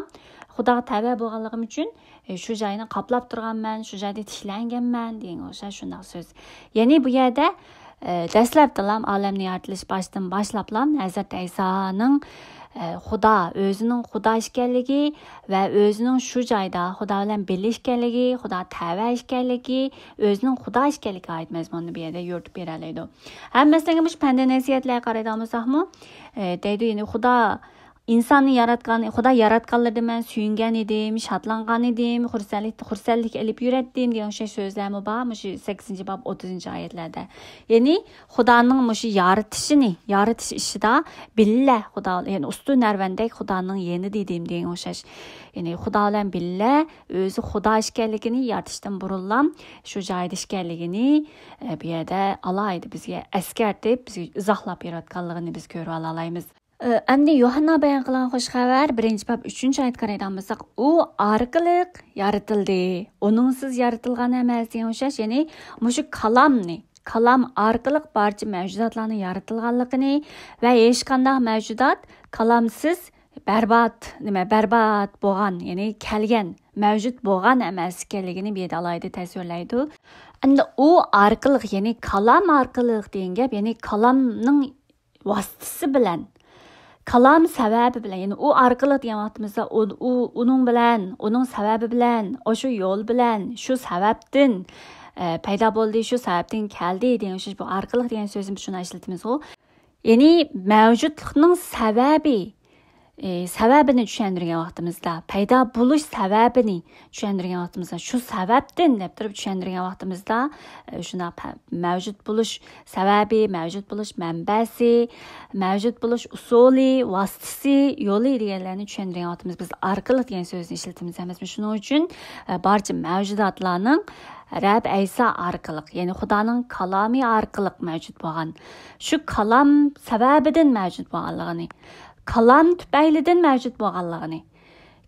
خۇداغا تەۋە بولغانلىقىم ئۈچۈن، ئى، شۇ جاينى قاپلاپ تۇرغانمەن، شۇ جايدا تىكلەنگەنمەن دېگەن ئوخشاش شۇنداق سۆز. يەنى بۇ يەردە، ئى، دەسلەپتىلا ئالەمنى يارىتىلىش باشتىن باشلاپلا ھەزرىتى ئەيسانىڭ، ئى، خۇدا، ئۆزىنىڭ خۇدا ئىكەنلىكى ۋە ئۆزىنىڭ شۇ جايدا خۇدا بىلەن بىللە ئىكەنلىكى، خۇدا تەۋە ئىكەنلىكى، ئۆزىنىڭ خۇدا ئىكەنلىكىگە ئائىت مەزمۇننى بۇ يەردە يورۇتۇپ بېرەلەيدۇ. ھەم مەسىلەن، مۇشۇ پەندى نەسىھەتلەرگە قارايدىغان بولساقمۇ، ئى، دەيدۇ، يەنى خۇدا ئىنساننى ياراتقان، خۇدا ياراتقانلىرىدا مەن سۆيۈنگەن ئىدىم، شادلانغان ئىدىم، خۇرسەنلىك، خۇرسەنلىك ئېلىپ يۈرەتتىم دېگەن ئوخشاش سۆزلەرمۇ بار مۇشۇ سەككىزىنچى باب، ئوتتۇزىنچى ئايەتلەردە. يەنى خۇدانىڭ مۇشۇ يارىتىشىنى، يارىتىش ئىشىدا بىللە خۇدا، يەنى ئۇستى ھۈنەرۋەندەك خۇدانىڭ يېنىدا ئىدىم دېگەن ئوخشاش. يەنى خۇدا بىلەن بىللە ئۆزى خۇدا ئىكەنلىكىنى يارىتىشتىن بۇرۇنلا شۇ جايدا ئىكەنلىكىنى، ئە، بۇ يەردە ئالاھىدە بىزگە ئەسكەرتىپ، بىزگە ئىزاھلاپ بېرىۋاتقانلىقىنى بىز كۆرۈۋالالايمىز. ئەمدى يوھاننا بايان قىلغان خۇش خەۋەر بىرىنچى باب ئۈچىنچى ئايەتكە قارايدىغان بولساق، ئۇ ئارقىلىق يارىتىلدى، ئۇنىڭسىز يارىتىلغان ئەمەس دېگەن ئوخشاش، يەنى مۇشۇ كالامنى، كالام ئارقىلىق بارچە مەۋجۇداتلارنىڭ يارىتىلغانلىقىنى ۋە ھېچقانداق مەۋجۇدات كالامسىز بەربات، نېمە، بەربات بولغان، يەنى كەلگەن، مەۋجۇت بولغان ئەمەس ئىكەنلىكىنى بۇ يەردە ئالاھىدە تەسۋىرلەيدۇ. ئەمدى ئۇ ئارقىلىق، يەنى كالام ئارقىلىق دېگەن گەپ، يەنى كالامنىڭ ۋاسىتىسى بىلەن، كالام سەۋەبى بىلەن، يەنى ئۇ ئارقىلىق دېگەن ۋاقتىمىزدا ئۇ، ئۇ، ئۇنىڭ بىلەن، ئۇنىڭ سەۋەبى بىلەن، ئاشۇ يول بىلەن، شۇ سەۋەبتىن، ئە، پەيدا بولدى، شۇ سەۋەبتىن كەلدى دېگەن ئوخشاش بۇ ئارقىلىق دېگەن سۆزنى شۇنداق ئىشلىتىمىزغۇ. يەنى مەۋجۇتلۇقنىڭ سەۋەبى، ئە، سەۋەبىنى چۈشەندۈرگەن ۋاقتىمىزدا، پەيدا بولۇش سەۋەبىنى چۈشەندۈرگەن ۋاقتىمىزدا، شۇ سەۋەبتىن دەپ تۇرۇپ چۈشەندۈرگەن ۋاقتىمىزدا، ئە، شۇنداق پە-، مەۋجۇت بولۇش سەۋەبى، مەۋجۇت بولۇش مەنبەسى، مەۋجۇت بولۇش ئۇسۇلى، ۋاسىتىسى، يولى دېگەنلەرنى چۈشەندۈرگەن ۋاقتىمىز بىز ئارقىلىق دېگەن سۆزنى ئىشلىتىمىز ئەمەسمۇ؟ شۇنىڭ ئۈچۈن، ئە، بارچە مەۋجۇداتلارنىڭ رەب ئەيسا ئارقىلىق، يەنى خۇدانىڭ كالامى ئارقىلىق مەۋجۇت بولغان، شۇ كالام سەۋەبىدىن مەۋجۇت بولغانلىقىنى، كالام تۈپەيلىدىن مەۋجۇت بولغانلىقىنى،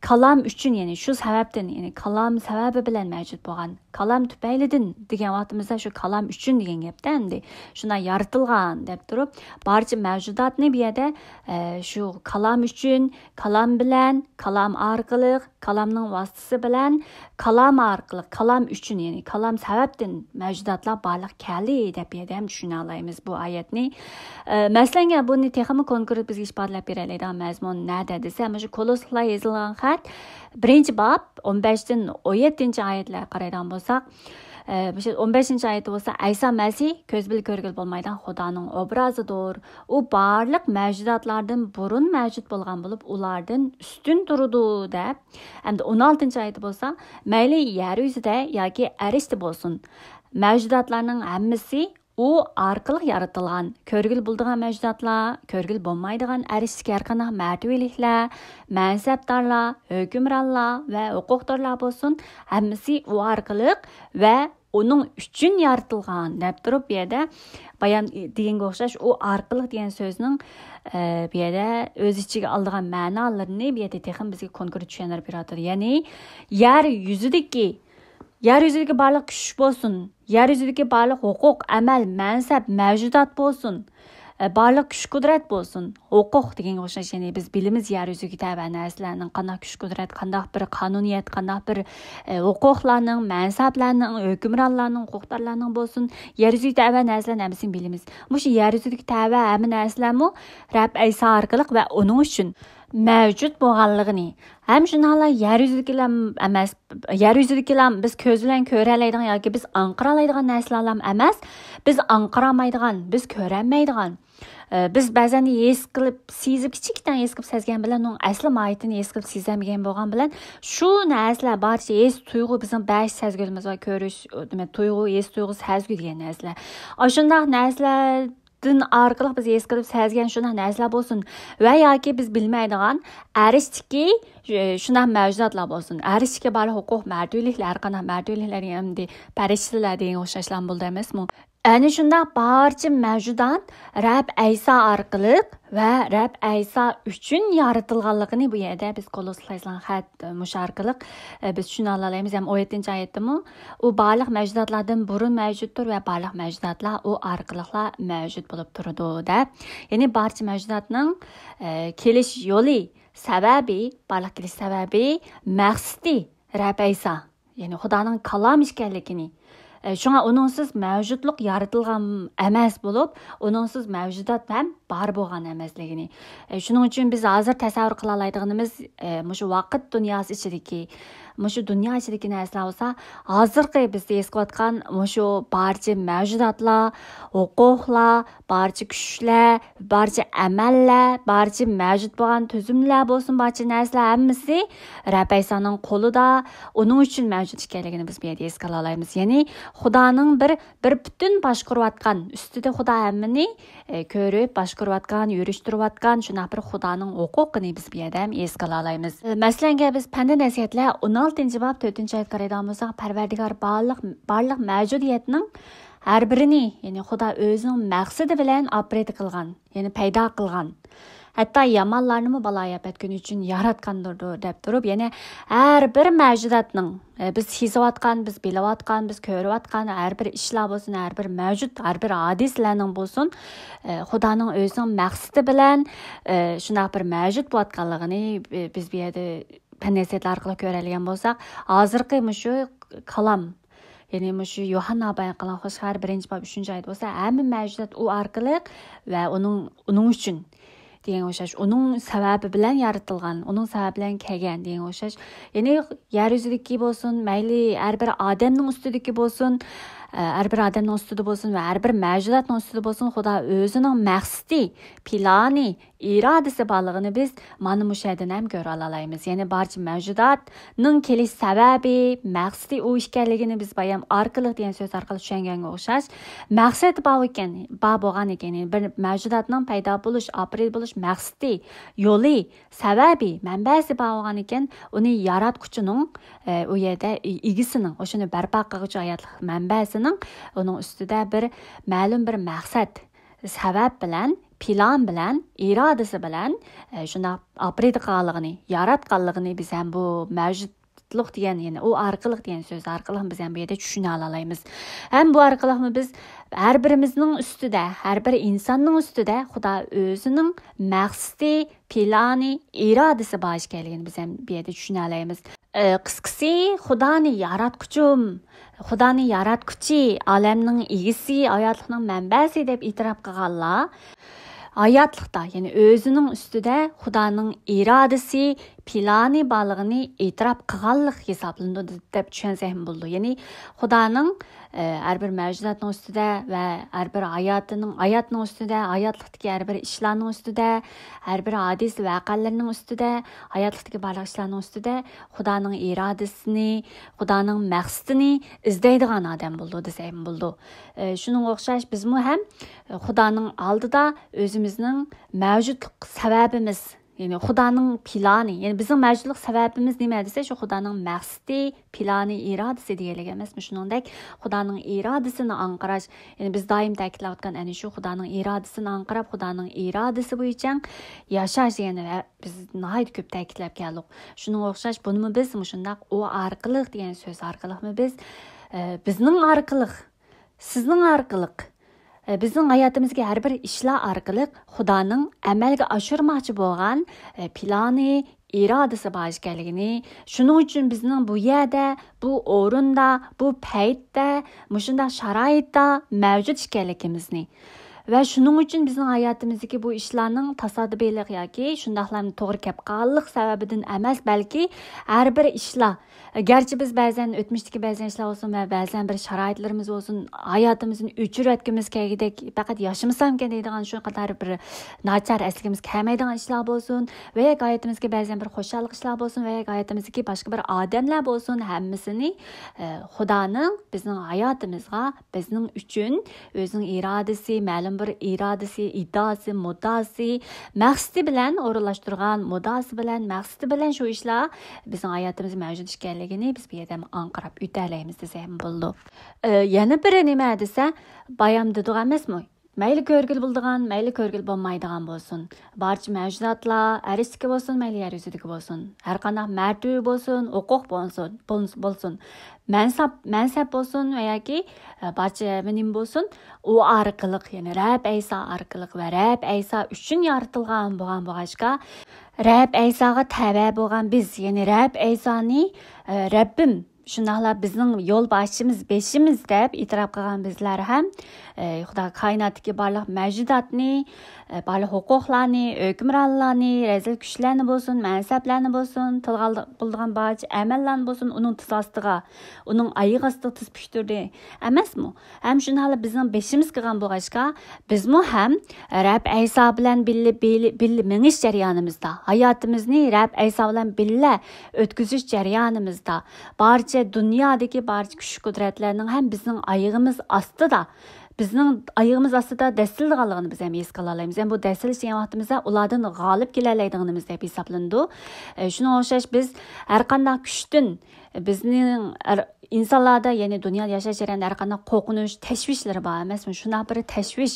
كالام ئۈچۈن، يەنى شۇ سەۋەبتىن، يەنى كالام سەۋەبى بىلەن مەۋجۇت بولغان، كالام تۈپەيلىدىن دېگەن ۋاقتىمىزدا شۇ كالام ئۈچۈن دېگەن گەپتە ئەمدى شۇنداق يارىتىلغان دەپ تۇرۇپ، بارچە مەۋجۇداتنى بۇ يەردە، ئە، شۇ كالام ئۈچۈن، كالام بىلەن، كالام ئارقىلىق، كالامنىڭ ۋاسىتىسى بىلەن، كالام ئارقىلىق، كالام ئۈچۈن، يەنى كالام سەۋەبتىن مەۋجۇداتلار بارلىققا كەلدى دەپ بۇ يەردە ھەم چۈشىنەلەيمىز بۇ ئايەتنى. ئە، مەسىلەن، بۇنى تېخىمۇ كونكرېت بىزگە ئىپادىلەپ بېرەلەيدىغان مەزمۇن نەدە دېسە، مۇشۇ كولوسلار يېزىلغان خەت، بىرىنچى باب، ئون بەشتىن ئون يەتتىنچى ئايەتلەرگە قارايدىغان بولساق، ئە، مۇشۇ ئون بەشىنچى ئايەتتە بولسا، ئەيسا مەسىھ كۆز بىلەن كۆرگىلى بولمايدىغان خۇدانىڭ ئوبرازىدۇر. ئۇ بارلىق مەۋجۇداتلاردىن بۇرۇن مەۋجۇت بولغان بولۇپ، ئۇلاردىن ئۈستۈن تۇرىدۇ، دەپ. ئەمدى ئون ئالتىنچى ئايەتتە بولسا، مەيلى يەر يۈزىدە ياكى ئەرشتە بولسۇن، مەۋجۇداتلارنىڭ ھەممىسى ئۇ ئارقىلىق يارىتىلغان. كۆرگىلى بولىدىغان مەۋجۇداتلار، كۆرگىلى بولمايدىغان ئەرشتىكى ھەر قانداق مەرتىۋىلىكلەر، مەنسەپدارلار، ھۆكۈمرانلار ۋە ھوقۇقدارلار بولسۇن، ھەممىسى ئۇ ئارقىلىق ۋە ئۇنىڭ ئۈچۈن يارىتىلغان دەپ تۇرۇپ، بۇ يەردە بايان دېگەنگە ئوخشاش، ئۇ ئارقىلىق دېگەن سۆزنىڭ، ئە، بۇ يەردە ئۆز ئىچىگە ئالىدىغان مەنالىرىنى بۇ يەردە تېخىمۇ بىزگە كونكرېت چۈشەندۈرۈپ بېرىۋاتىدۇ. يەنى يەر يۈزىدىكى، يەر يۈزىدىكى بارلىق كۈچ بولسۇن، يەر يۈزىدىكى بارلىق ھوقۇق، ئەمەل، مەنسەپ، مەۋجۇدات بولسۇن، ئە، بارلىق كۈچ-قۇدرەت بولسۇن، ھوقۇق دېگەنگە ئوخشاش، يەنى بىز بىلىمىز يەر يۈزىگە تەۋە نەرسىلەرنىڭ قانداق كۈچ-قۇدرەت، قانداق بىر قانۇنىيەت، قانداق بىر، ئە، ھوقۇقلارنىڭ، مەنسەپلەرنىڭ، ھۆكۈمرانلارنىڭ، ھوقۇقدارلارنىڭ بولسۇن، يەر يۈزىگە تەۋە نەرسىلەرنىڭ ھەممىسىنى بىلىمىز. مۇشۇ يەر يۈزىدىكى تەۋە ھەممە نەرسىلەرمۇ رەب ئەيسا ئارقىلىق ۋە ئۇنىڭ ئۈچۈن مەۋجۇت بولغانلىقىنى، ھەم شۇنداقلا يەر يۈزىدىكىلا ئەمەس، يەر يۈزىدىكىلا بىز كۆز بىلەن كۆرەلەيدىغان ياكى بىز ئاڭقىرالايدىغان نەرسىلەرلا ئەمەس، بىز ئاڭقىرالمايدىغان، بىز كۆرەلمەيدىغان، ئە، بىز بەزەن ھېس قىلىپ، سېزىپ، كىچىككىنە ھېس قىلىپ سەزگەن بىلەن ئۇنىڭ ئەسلى ماھىيىتىنى ھېس قىلىپ سېزەلمىگەن بولغان بىلەن شۇ نەرسىلەر بارچە ھېس تۇيغۇ، بىزنىڭ بەش سەزگۈلىمىز بار، كۆرۈش، نېمە، تۇيغۇ، ھېس تۇيغۇ، سەزگۈ دېگەن نەرسىلەر. ئاشۇنداق نەرسىلەر دىن ئارقىلىق بىز ھېس قىلىپ سەزگەن شۇنداق نەرسىلەر بولسۇن ۋە ياكى بىز بىلمەيدىغان ئەرشتىكى، ئە، شۇنداق مەۋجۇداتلار بولسۇن. ئەرشتىكى بارلىق ھوقۇق، مەرتىۋىلىكلەر، ھەر قانداق مەرتىۋىلىكلەر دېگەن ئەمدى پەرىشتىلەر دېگەن ئوخشاشلام بولدى ئەمەسمۇ؟ ئەنە شۇنداق بارچە مەۋجۇدات رەب ئەيسا ئارقىلىق ۋە رەب ئەيسا ئۈچۈن يارىتىلغانلىقىنى بۇ يەردە بىز كولوسلارغا خەت، مۇشۇ ئارقىلىق، ئە، بىز چۈشىنەلايمىز. ھەم ئون يەتتىنچى ئايەتتىمۇ، ئۇ بارلىق مەۋجۇداتلاردىن بۇرۇن مەۋجۇتتۇر ۋە بارلىق مەۋجۇداتلار ئۇ ئارقىلىقلا مەۋجۇت بولۇپ تۇرىدۇ، دەپ. يەنى بارچە مەۋجۇداتنىڭ، ئە، كېلىش يولى، سەۋەبى، بارلىق كېلىش سەۋەبى، مەقسىتى رەب ئەيسا، يەنى خۇدانىڭ كالامى ئىكەنلىكىنى، ئە، شۇڭا ئۇنىڭسىز مەۋجۇتلۇق يارىتىلغان ئەمەس بولۇپ، ئۇنىڭسىز مەۋجۇدات ھەم بار بولغان ئەمەسلىكىنى. ئە، شۇنىڭ ئۈچۈن بىز ھازىر تەسەۋۋۇر قىلالايدىغىنىمىز، ئە، مۇشۇ ۋاقىت دۇنياسى ئىچىدىكى، مۇشۇ دۇنيا ئىچىدىكى نەرسىلەر بولسا، ھازىرقى بىز ھېس قىلىۋاتقان مۇشۇ بارچە مەۋجۇداتلار، ھوقۇقلار، بارچە كۈچلەر، بارچە ئەمەللەر، بارچە مەۋجۇت بولغان تۈزۈملەر بولسۇن، بارچە نەرسىلەر ھەممىسى رەب ئەيسانىڭ قولىدا، ئۇنىڭ ئۈچۈن مەۋجۇت ئىكەنلىكىنى بىز بۇ يەردە ھېس قىلالايمىز. يەنى خۇدانىڭ بىر، بىر پۈتۈن باشقۇرۇۋاتقان، ئۈستىدە خۇدا ھەممىنى، ئە، كۆرۈپ، باشقۇرۇۋاتقان، يۈرۈشتۈرۈۋاتقان شۇنداق بىر خۇدانىڭ ھوقۇقىنى بىز بۇ يەردە ھەم ھېس قىلالايمىز. ئە، مەسىلەنگە، بىز پەندى نەسىھەتلەر ئون ئالتىنچى باب تۆتىنچى ئايەتكە قارايدىغان بولساق، پەرۋەردىگار بارلىق، بارلىق مەۋجۇدىيەتنىڭ ھەر بىرىنى، يەنى خۇدا ئۆزىنىڭ مەقسىتى بىلەن ئاپرېت قىلغان، يەنى پەيدا قىلغان. ھەتتا يامانلارنىمۇ بالايىئاپەت كۈنى ئۈچۈن ياراتقاندۇر دەپ تۇرۇپ، يەنى ھەر بىر مەۋجۇداتنىڭ، ئە، بىز سېزىۋاتقان، بىز بىلىۋاتقان، بىز كۆرۈۋاتقان ھەر بىر ئىشلار بولسۇن، ھەر بىر مەۋجۇت، ھەر بىر ھادىسىلەرنىڭ بولسۇن، ئە، خۇدانىڭ ئۆزىنىڭ مەقسىتى بىلەن، ئە، شۇنداق بىر مەۋجۇت بولۇۋاتقانلىقىنى، ئە، بىز بۇ يەردە پەن نەسىھەتلەر ئارقىلىق كۆرەلىگەن بولساق، ھازىرقى مۇشۇ كالام، يەنى مۇشۇ يوھاننا بايان قىلغان خۇش خەۋەر بىرىنچى باب ئۈچىنچى ئايەت بولسا، ھەممە مەۋجۇدات ئۇ ئارقىلىق ۋە ئۇنىڭ، ئۇنىڭ ئۈچۈن دېگەنگە ئوخشاش، ئۇنىڭ سەۋەبى بىلەن يارىتىلغان، ئۇنىڭ سەۋەبى بىلەن كەلگەن دېگەنگە ئوخشاش. يەنى يەر يۈزىدىكى بولسۇن، مەيلى ھەر بىر ئادەمنىڭ ئۈستىدىكى بولسۇن، ھەر بىر ئادەمنىڭ ئۈستىدە بولسۇن ۋە ھەر بىر مەۋجۇداتنىڭ ئۈستىدە بولسۇن، خۇدا ئۆزىنىڭ مەقسىتى، پىلانى، ئىرادىسى بارلىقىنى بىز مانا مۇشۇ يەردىن ھەم كۆرە ئالالايمىز. يەنى بارچە مەۋجۇداتنىڭ كېلىش سەۋەبى، مەقسىتى ئۇ ئىكەنلىكىنى بىز بايام ئارقىلىق دېگەن سۆز ئارقىلىق چۈشەنگەنگە ئوخشاش، مەقسەت بار ئىكەن، بار بولغان ئىكەن، يەنى بىر مەۋجۇداتنىڭ پەيدا بولۇش، ئاپىرىدە بولۇش مەقسىتى، يولى، سەۋەبى، مەنبەسى بار بولغان ئىكەن، ئۇنى ياراتقۇچىنىڭ، ئە، ئۇ يەردە ئىگىسىنىڭ، ئوشۇنى بەرپا قىلغۇچى ھاياتلىق مەنبەسىنىڭ ئۇنىڭ ئۈستىدە بىر مەلۇم بىر مەقسەت، سەۋەب بىلەن، پىلان بىلەن، ئىرادىسى بىلەن، ئە، شۇنداق ئاپىرىدىغانلىقىنى، ياراتقانلىقىنى بىز ھەم بۇ مەۋجۇتلۇق دېگەن، يەنى ئۇ ئارقىلىق دېگەن سۆز ئارقىلىق بىز ھەم بۇ يەردە چۈشىنەلالايمىز. ھەم بۇ ئارقىلىقمۇ بىز ھەر بىرىمىزنىڭ ئۈستىدە، ھەر بىر ئىنساننىڭ ئۈستىدە خۇدا ئۆزىنىڭ مەقسىتى، پىلانى، ئىرادىسى بار ئىكەنلىكىنى بىز ھەم بۇ يەردە چۈشىنەلەيمىز. ئە، قىسقىسى، خۇدانى ياراتقۇچۇم، خۇدانى ياراتقۇچى، ئالەمنىڭ ئىگىسى، ھاياتلىقنىڭ مەنبەسى دەپ ئېتىراپ قىلغانلار ھاياتلىقتا، يەنى ئۆزىنىڭ ئۈستىدە خۇدانىڭ ئىرادىسى، پىلانى بارلىقىنى ئېتىراپ قىلغانلىق ھېسابلىنىدۇ دەپ چۈشەنسەكمۇ بولىدۇ. يەنى خۇدانىڭ، ئە، ھەر بىر مەۋجۇداتنىڭ ئۈستىدە ۋە ھەر بىر ھاياتىنىڭ، ھاياتنىڭ ئۈستىدە، ھاياتلىقتىكى ھەر بىر ئىشلارنىڭ ئۈستىدە، ھەر بىر ھادىسە ۋەقەلىرىنىڭ ئۈستىدە، ھاياتلىقتىكى بارلىق ئىشلارنىڭ ئۈستىدە خۇدانىڭ ئىرادىسىنى، خۇدانىڭ مەقسىتىنى ئىزدەيدىغان ئادەم بولىدۇ دېسەكمۇ بولىدۇ. ئە، شۇنىڭغا ئوخشاش بىزمۇ ھەم، ئە، خۇدانىڭ ئالدىدا ئۆزىمىزنىڭ مەۋجۇتلۇق سەۋەبىمىز، يەنى خۇدانىڭ پىلانى، يەنى بىزنىڭ مەۋجۇتلۇق سەۋەبىمىز نېمە دېسە، شۇ خۇدانىڭ مەقسىتى، پىلانى، ئىرادىسى دېگەنلىك ئەمەسمۇ؟ شۇنىڭدەك خۇدانىڭ ئىرادىسىنى ئاڭقىراش، يەنى بىز دائىم تەكىتلەۋاتقان ئەنە شۇ خۇدانىڭ ئىرادىسىنى ئاڭقىراپ، خۇدانىڭ ئىرادىسى بويىچە ياشاش دېگەننى بىز ناھايىتى كۆپ تەكىتلەپ كەلدۇق. شۇنىڭغا ئوخشاش بۇنىمۇ بىز مۇشۇنداق ئۇ ئارقىلىق دېگەن سۆز ئارقىلىقمۇ بىز، ئە، بىزنىڭ ئارقىلىق، سىزنىڭ ئارقىلىق، ئە، بىزنىڭ ھاياتىمىزدىكى ھەر بىر ئىشلار ئارقىلىق خۇدانىڭ ئەمەلگە ئاشۇرماقچى بولغان، ئە، پىلانى، ئىرادىسى بار ئىكەنلىكىنى، شۇنىڭ ئۈچۈن بىزنىڭ بۇ يەردە، بۇ ئورۇندا، بۇ پەيتتە، مۇشۇنداق شارائىتتا مەۋجۇت ئىكەنلىكىمىزنى ۋە شۇنىڭ ئۈچۈن بىزنىڭ ھاياتىمىزدىكى بۇ ئىشلارنىڭ تاسادىپىيلىق ياكى شۇنداقلا توغرا كەپ قالغانلىق سەۋەبىدىن ئەمەس، بەلكى ھەر بىر ئىشلار، گەرچە بىز بەزەن ئۆتمۈشتىكى بەزەن ئىشلار بولسۇن ۋە بەزەن بىر شارائىتلىرىمىز بولسۇن، ھاياتىمىزدىن ئۆچۈرۈۋەتكۈمىز كەلگۈدەك، پەقەت ياشىمىسامكەن دەيدىغان شۇ قەدەر بىر ناچار ئەسلىگىمىز كەلمەيدىغان ئىشلار بولسۇن ۋە ياكى ھاياتىمىزدىكى بەزەن بىر خۇشاللىق ئىشلار بولسۇن ۋە ياكى ھاياتىمىزدىكى باشقا بىر ئادەملەر بولسۇن، ھەممىسىنى، ئە، خۇدانىڭ بىزنىڭ ھاياتىمىزغا بىزنىڭ ئۈچۈن ئۆزىنىڭ ئىرادىسى، مەلۇم بىر ئىرادىسى، ئىدداسى، مۇددىئاسى، مەقسىتى بىلەن ئورۇنلاشتۇرغان، مۇددىئاسى بىلەن، مەقسىتى بىلەن شۇ ئىشلار بىزنىڭ ھاياتىمىزدا مەۋجۇت ئىكەنلىكىنى بىز بۇ يەردە ئاڭقىراپ ئۆتەلەيمىز دېسەم بولىدۇ. ئە، يەنە بىرى نېمە دېسە، بايام دېدۇق ئەمەسمۇ؟ مەيلى كۆرگىلى بولىدىغان، مەيلى كۆرگىلى بولمايدىغان بولسۇن. بارچە مەۋجۇداتلار، ئەرشتىكى بولسۇن، مەيلى يەر يۈزىدىكى بولسۇن. ھەر قانداق مەرتىۋە بولسۇن، ھوقۇق بولسۇن، بولسۇن، بولسۇن. مەنسەپ، مەنسەپ بولسۇن ۋە ياكى، ئە، بارچە نېمە بولسۇن، ئۇ ئارقىلىق، يەنى رەب ئەيسا ئارقىلىق ۋە رەب ئەيسا ئۈچۈن يارىتىلغان بولغان بولغاچقا، رەب ئەيساغا تەۋە بولغان بىز، يەنى رەب ئەيسانى، ئە، رەببىم، شۇنداقلا بىزنىڭ يول باشچىمىز، بېشىمىز دەپ ئېتىراپ قىلغان بىزلەر ھەم، ئە، خۇدا كائىناتتىكى بارلىق مەۋجۇداتنى، ئە، بارلىق ھوقۇقلارنى، ھۆكۈمرانلارنى، رەزىل كۈچلەرنى بولسۇن، مەنسەپلەرنى بولسۇن، تىلغا ئالدى-، بولىدىغان بارچە ئەمەللەرنى بولسۇن، ئۇنىڭ تىز ئاستىغا، ئۇنىڭ ئايىغى ئاستىغا تىز پۈكتۈردى ئەمەسمۇ؟ ھەم شۇنداقلا بىزنىڭ بېشىمىز قىلغان بولغاچقا، بىزمۇ ھەم رەب ئەيسا بىلەن بىللە، بىللە، بىللە مېڭىش جەريانىمىزدا، ھاياتىمىزنى رەب ئەيسا بىلەن بىللە ئۆتكۈزۈش جەريانىمىزدا، بارچە دۇنيادىكى بارچە كۈچ قۇدرەتلەرنىڭ ھەم بىزنىڭ ئايىغىمىز ئاستىدا، بىزنىڭ ئايىغىمىز ئاستىدا دەسسىلىدىغانلىقىنى بىز ھەم ھېس قىلالايمىز. ھەم بۇ دەسسىلىش دېگەن ۋاقتىمىزدا ئۇلاردىن غالىب كېلەلەيدىغىنىمىز دەپ ھېسابلىنىدۇ. ئە، شۇنىڭغا ئوخشاش بىز ھەر قانداق كۈچتىن بىزنىڭ ئەر-، ئىنسانلاردا، يەنى دۇنيادا ياشاش جەريانىدا ھەر قانداق قورقۇنچ، تەشۋىشلىرى بار ئەمەسمۇ؟ شۇنداق بىر تەشۋىش،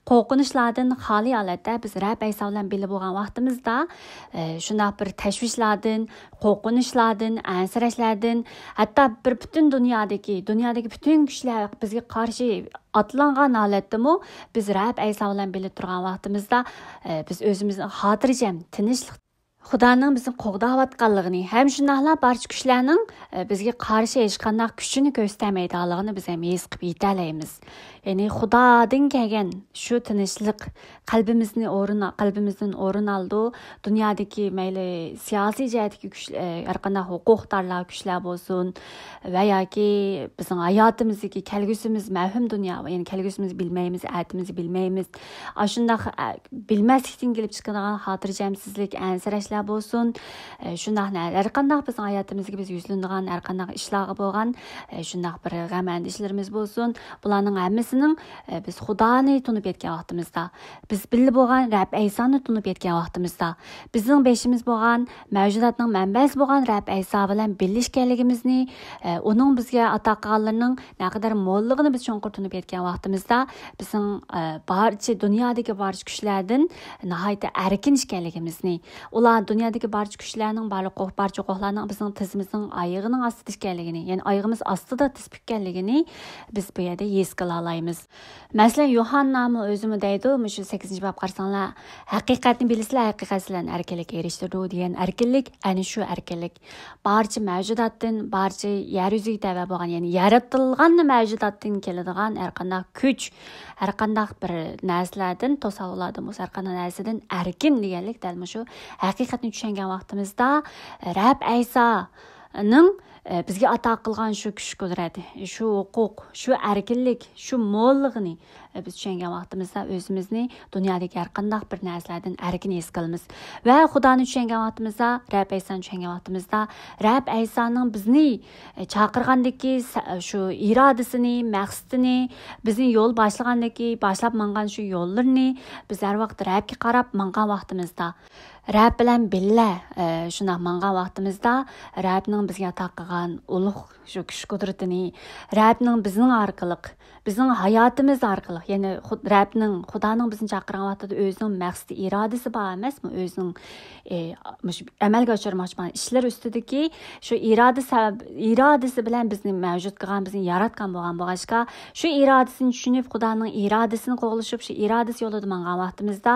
قورقۇنچلاردىن خالىي ھالەتتە بىز رەب ئەيسا بىلەن بىللە بولغان ۋاقتىمىزدا، ئە، شۇنداق بىر تەشۋىشلاردىن، قورقۇنچلاردىن، ئەنسىرەشلەردىن، ھەتتا بىر پۈتۈن دۇنيادىكى، دۇنيادىكى پۈتۈن كۈچلەر بىزگە قارشى ئاتلانغان ھالەتتىمۇ بىز رەب ئەيسا بىلەن بىللە تۇرغان ۋاقتىمىزدا، ئە، بىز ئۆزىمىزنى خاتىرجەم، تىنچلىق خۇدانىڭ بىزنى قوغداۋاتقانلىقىنى ھەم شۇنداقلا بارچە كۈچلەرنىڭ، ئە، بىزگە قارشى ھېچقانداق كۈچىنى كۆرسىتەلمەيدىغانلىقىنى بىز ھەم ھېس قىلىپ يېتەلەيمىز. يەنى خۇدادىن كەلگەن شۇ تىنچلىق قەلبىمىزنى ئورۇن، قەلبىمىزدىن ئورۇن ئالىدۇ. دۇنيادىكى مەيلى سىياسىي جەھەتتىكى كۈچ، ئە، ھەر قانداق ھوقۇقدارلار، كۈچلەر بولسۇن ۋە ياكى بىزنىڭ ھاياتىمىزدىكى كەلگۈسىمىز مەۋھۇم دۇنيا، يەنى كەلگۈسىمىز بىلمەيمىز، ئەتىمىزنى بىلمەيمىز. ئاشۇنداق، ئە، بىلمەسلىكتىن كېلىپ چىقىدىغان خاتىرجەمسىزلىك، ئەنسىرەشلەر بولسۇن، ئە، شۇنداق نە-، ھەر قانداق بىزنىڭ ھاياتىمىزدىكى بىز يۈزلىنىدىغان ھەر قانداق ئىشلارغا بولغان، ئە، شۇنداق بىر غەم ئەندىشىلىرىمىز بولسۇن، بۇلارنىڭ ھەممىسىنىڭ، ئە، بىز خۇدانى تونۇپ يەتكەن ۋاقتىمىزدا، بىز بىللە بولغان رەب ئەيسانى تونۇپ يەتكەن ۋاقتىمىزدا، بىزنىڭ بېشىمىز بولغان، مەۋجۇداتنىڭ مەنبەسى بولغان رەب ئەيسا بىلەن بىللە ئىكەنلىكىمىزنى، ئە، ئۇنىڭ بىزگە ئاتا قىلغانلىرىنىڭ نەقەدەر موللۇقىنى بىز چوڭقۇر تونۇپ يەتكەن ۋاقتىمىزدا، بىزنىڭ، ئە، بارچە دۇنيادىكى بارچە كۈچلەردىن ناھايىتى ئەركىن ئىكەنلىكىمىزنى، ئۇلار دۇنيادىكى بارچە كۈچلەرنىڭ، بارلىق قوق-، بارچە قوقلارنىڭ بىزنىڭ تىزىمىزنىڭ ئايىغىنىڭ ئاستىدا ئىكەنلىكىنى، يەنى ئايىغىمىز ئاستىدا تىز پۈككەنلىكىنى بىز بۇ يەردە ھېس قىلالايمىز. مەسىلەن، يوھاننامۇ ئۆزىمۇ دەيدۇ، مۇشۇ سەككىزىنچى باب قارىساڭلار، «ھەقىقەتنى بىلىسىلەر، ھەقىقەت سىلەرنى ئەركىنلىككە ئېرىشتۈرىدۇ» دېگەن ئەركىنلىك ئەنە شۇ ئەركىنلىك. بارچە مەۋجۇداتتىن، بارچە يەر يۈزىگە تەۋە بولغان، يەنى يارىتىلغان مەۋجۇداتتىن كېلىدىغان ھەر قانداق كۈچ، ھەر قانداق بىر نەرسىلەردىن، توسالغۇلاردىن بولسا، ھەر قانداق نەرسىدىن ئەركىن دېگەنلىك دەل مۇشۇ ھەقىقەتنى چۈشەنگەن ۋاقتىمىزدا، رەب ئەيسانىڭ، ئە، بىزگە ئاتا قىلغان شۇ كۈچ-قۇدرەت، شۇ ھوقۇق، شۇ ئەركىنلىك، شۇ موللۇقىنى، ئە، بىز چۈشەنگەن ۋاقتىمىزدا ئۆزىمىزنى دۇنيادىكى ھەر قانداق بىر نەرسىلەردىن ئەركىن ھېس قىلىمىز. ۋە خۇدانى چۈشەنگەن ۋاقتىمىزدا، رەب ئەيسانى چۈشەنگەن ۋاقتىمىزدا، رەب ئەيسانىڭ بىزنى، ئە، چاقىرغاندىكى سە-، شۇ ئىرادىسىنى، مەقسىتىنى، بىزنى يول باشلىغاندىكى، باشلاپ ماڭغان شۇ يوللىرىنى بىز ھەر ۋاقىت رەبكە قاراپ ماڭغان ۋاقتىمىزدا، رەب بىلەن بىللە، ئە، شۇنداق ماڭغان ۋاقتىمىزدا، رەبنىڭ بىزگە ئاتا قىلغان ئۇلۇغ شۇ كۈچ-قۇدرىتىنى، رەبنىڭ بىزنىڭ ئارقىلىق، بىزنىڭ ھاياتىمىز ئارقىلىق، يەنى خۇد-، رەبنىڭ، خۇدانىڭ بىزنى چاقىرغان ۋاقتىدا ئۆزىنىڭ مەقسىتى، ئىرادىسى بار ئەمەسمۇ؟ ئۆزىنىڭ، ئە، مۇشۇ ئەمەلگە ئاشۇرماقچى بولغان ئىشلىرى ئۈستىدىكى شۇ ئىرادە سەۋەب-، ئىرادىسى بىلەن بىزنى مەۋجۇت قىلغان، بىزنى ياراتقان بولغان بولغاچقا، شۇ ئىرادىسىنى چۈشىنىپ، خۇدانىڭ ئىرادىسىنى قوغلىشىپ، شۇ ئىرادىسى يولىدا ماڭغان ۋاقتىمىزدا،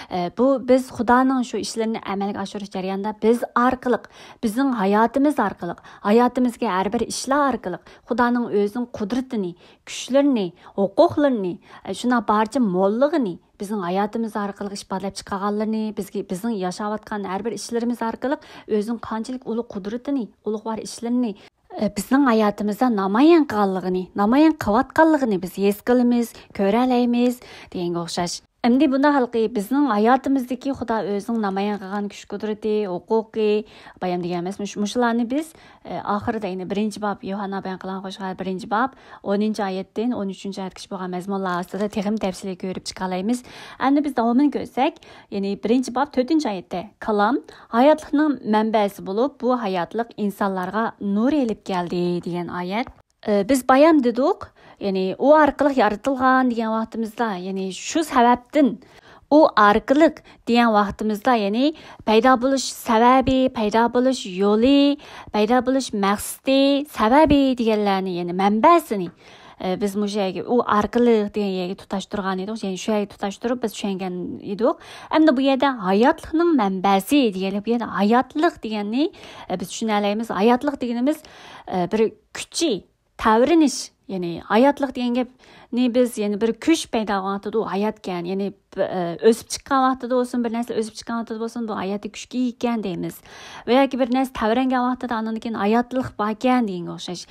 ئە، بۇ بىز خۇدانىڭ شۇ ئىشلىرىنى ئەمەلگە ئاشۇرۇش جەريانىدا بىز ئارقىلىق، بىزنىڭ ھاياتىمىز ئارقىلىق، ھاياتىمىزدىكى ھەر بىر ئىشلار ئارقىلىق خۇدانىڭ ئۆزىنىڭ قۇدرىتىنى، كۈچلىرىنى، ھوقۇقلىرىنى، ئە، شۇنداق بارچە موللۇقىنى بىزنىڭ ھاياتىمىز ئارقىلىق ئىپادىلەپ چىقارغانلىرىنى، بىزگە، بىزنىڭ ياشاۋاتقان ھەر بىر ئىشلىرىمىز ئارقىلىق ئۆزىنىڭ قانچىلىك ئۇلۇغ قۇدرىتىنى، ئۇلۇغۋار ئىشلىرىنى، ئە، بىزنىڭ ھاياتىمىزدا نامايان قىلغانلىقىنى، نامايان قىلىۋاتقانلىقىنى بىز ھېس قىلىمىز، كۆرەلەيمىز دېگەنگە ئوخشاش. ئەمدى بۇنداق ھالقى بىزنىڭ ھاياتىمىزدىكى خۇدا ئۆزىنىڭ نامايان قىلغان كۈچ-قۇدرىتى، ھوقۇقى، بايام دېگەن ئەمەس، مۇش-، مۇشۇلارنى بىز، ئە، ئاخىرىدا، يەنى بىرىنچى باب، يوھاننا بايان قىلغان خوش خەۋەر بىرىنچى باب، ئونىنچى ئايەتتىن ئون ئۈچىنچى ئايەتكىچە بولغان مەزمۇنلار ئاستىدا تېخىمۇ تەپسىلىي كۆرۈپ چىقالايمىز. ئەمدى بىز داۋامىنى كۆرسەك، يەنى بىرىنچى باب، تۆتىنچى ئايەتتە، «كالام ھاياتلىقنىڭ مەنبەسى بولۇپ، بۇ ھاياتلىق ئىنسانلارغا نۇر ئېلىپ كەلدى» دېگەن ئايەت. ئى، بىز بايام دېدۇق، يەنى ئۇ ئارقىلىق يارىتىلغان دېگەن ۋاقتىمىزدا، يەنى شۇ سەۋەبتىن ئۇ ئارقىلىق دېگەن ۋاقتىمىزدا، يەنى پەيدا بولۇش سەۋەبى، پەيدا بولۇش يولى، پەيدا بولۇش مەقسىتى، سەۋەبى دېگەنلەرنى، يەنى مەنبەسىنى، ئى، بىز مۇشۇ يەرگە ئۇ ئارقىلىق دېگەن يەرگە تۇتاشتۇرغان ئىدۇق، يەنى شۇ يەرگە تۇتاشتۇرۇپ بىز چۈشەنگەن ئىدۇق. ئەمدى بۇ يەردە ھاياتلىقنىڭ مەنبەسى دېگەنلىك، بۇ يەردە ھاياتلىق دېگەننى، ئى، بىز چۈشىنەلەيمىز. ھاياتلىق دېگىنىمىز، ئى، بىر كۈچى، تەۋرىنىش، يەنى ھاياتلىق دېگەن گەپنى بىز يەنى بىر كۈچ پەيدا بولغان ۋاقتىدا ئۇ ھاياتكەن، يەنى، ئە، ئۆسۈپ چىققان ۋاقتىدا بولسۇن، بىر نەرسە ئۆسۈپ چىققان ۋاقتىدا بولسۇن، بۇ ھاياتىي كۈچكە ئىگىكەن دەيمىز. ۋە ياكى بىر نەرسە تەۋرەنگەن ۋاقتىدا ئاندىن كېيىن ھاياتلىق باركەن دېگەنگە ئوخشاش.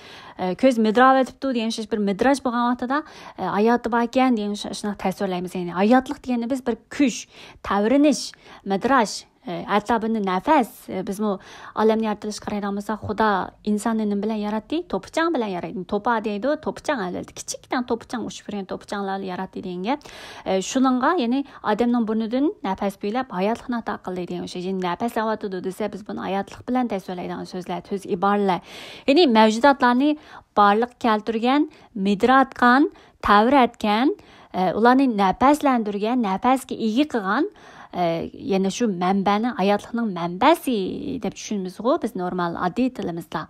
ئە، كۆز مىدىراۋېتىپتۇ دېگەن ئوخشاش، بىر مىدراش بولغان ۋاقتىدا، ئە، ھاياتى باركەن دېگەن ئوخشاش، شۇنداق تەسۋىرلەيمىز. يەنى ھاياتلىق دېگەندە بىز بىر كۈچ، تەۋرىنىش، مىدراش، ئە، ھەتتا بۇنى نەپەس، ئە، بىزمۇ ئالەمنى يارىتىلىشقا قارايدىغان بولساق، خۇدا ئىنساننى نېمە بىلەن ياراتتى؟ توپا-چاڭ بىلەن ياراتتى. توپا دەيدۇ، توپا-چاڭ ئەلۋەتتە. كىچىككىنە توپا-چاڭ ئۇچۇپ يۈرگەن توپا-چاڭلار بىلەن ياراتتى دېگەن گەپ. ئە، شۇنىڭغا، يەنى ئادەمنىڭ بۇرنىدىن نەپەس بۆلەپ ھاياتلىقنى ئاتا قىلدى دېگەن ئوخشاش. يەنى نەپەس ئېلىۋاتىدۇ دېسە، بىز بۇنى ھاياتلىق بىلەن تەسۋىرلەيدىغان سۆزلەر، سۆز ئىبارىلەر. يەنى مەۋجۇداتلارنى بارلىققا كەلتۈرگەن، مىدىراتقان، تەۋرەتكەن، ئە، ئۇلارنى نەپەسلەندۈرگەن، نەپەسكە ئىگە قىلغان، ئە، يەنى شۇ مەنبەنى، ھاياتلىقنىڭ مەنبەسى دەپ چۈشىنىمىزغۇ بىز نورمال ئاددىي تىلىمىزدا.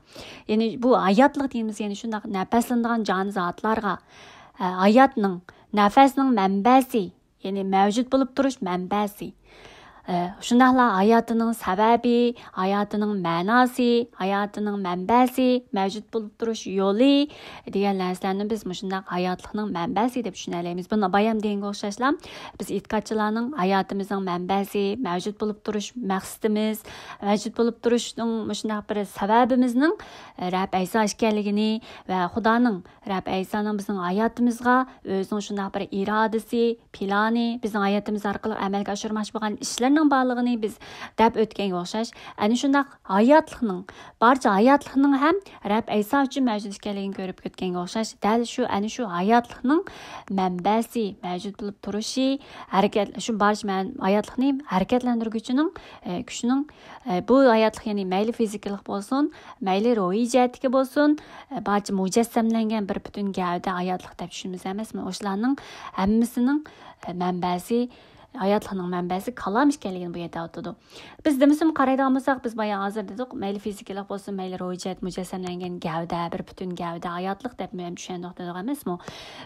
يەنى بۇ ھاياتلىق دېگىنىمىز يەنى شۇنداق نەپەسلىنىدىغان جان زاتلارغا، ئە، ھاياتنىڭ، نەپەسنىڭ مەنبەسى، يەنى مەۋجۇت بولۇپ تۇرۇش مەنبەسى. ئە، شۇنداقلا ھاياتىنىڭ سەۋەبى، ھاياتىنىڭ مەناسى، ھاياتىنىڭ مەنبەسى، مەۋجۇت بولۇپ تۇرۇش يولى دېگەن نەرسىلەرنى بىز مۇشۇنداق ھاياتلىقنىڭ مەنبەسى دەپ چۈشىنەلەيمىز. بۇنى بايام دېگەنگە ئوخشاشلا، بىز ئېتىقادچىلارنىڭ ھاياتىمىزنىڭ مەنبەسى، مەۋجۇت بولۇپ تۇرۇش مەقسىتىمىز، مەۋجۇت بولۇپ تۇرۇشنىڭ مۇشۇنداق بىر سەۋەبىمىزنىڭ، ئە، رەب ئەيسا ئىكەنلىكىنى ۋە خۇدانىڭ، رەب ئەيسانىڭ بىزنىڭ ھاياتىمىزغا ئۆزىنىڭ شۇنداق بىر ئىرادىسى، پىلانى، بىزنىڭ ھاياتىمىز ئارقىلىق ئەمەلگە ئاشۇرماقچى بولغان ئىشلىرىنىڭ بارلىقىنى بىز دەپ ئۆتكەنگە ئوخشاش، ئەنە شۇنداق ھاياتلىقنىڭ، بارچە ھاياتلىقنىڭ ھەم رەب ئەيسا ئۈچۈن مەۋجۇت ئىكەنلىكىنى كۆرۈپ ئۆتكەنگە ئوخشاش، دەل شۇ، ئەنە شۇ ھاياتلىقنىڭ مەنبەسى، مەۋجۇت بولۇپ تۇرۇشى، ھەرىكەت، شۇ بارچە مەن-، ھاياتلىقنى ھەرىكەتلەندۈرگۈچىنىڭ، ئە، كۈچىنىڭ، ئە، بۇ ھاياتلىق، يەنى مەيلى فىزىكىلىق بولسۇن، مەيلى روھىي جەھەتتىكى بولسۇن، ئە، بارچە مۇجەسسەملەنگەن بىر پۈتۈن گەۋدە ھاياتلىق دەپ چۈشىنىمىز ئەمەسمۇ؟ ئۇلارنىڭ ھەممىسىنىڭ، ئە، مەنبەسى، ھاياتلىقنىڭ مەنبەسى كالام ئىكەنلىكىنى بۇ يەردە ئېيتىۋاتىدۇ. بىز دېمىسىمۇ قارايدىغان بولساق، بىز بايا ھازىر دېدۇق، مەيلى فىزىكىلىق بولسۇن، مەيلى روھىي جەھەت مۇجەسسەملەنگەن گەۋدە، بىر پۈتۈن گەۋدە ھاياتلىق دەپ مەن چۈشەندۇق دېدۇق ئەمەسمۇ؟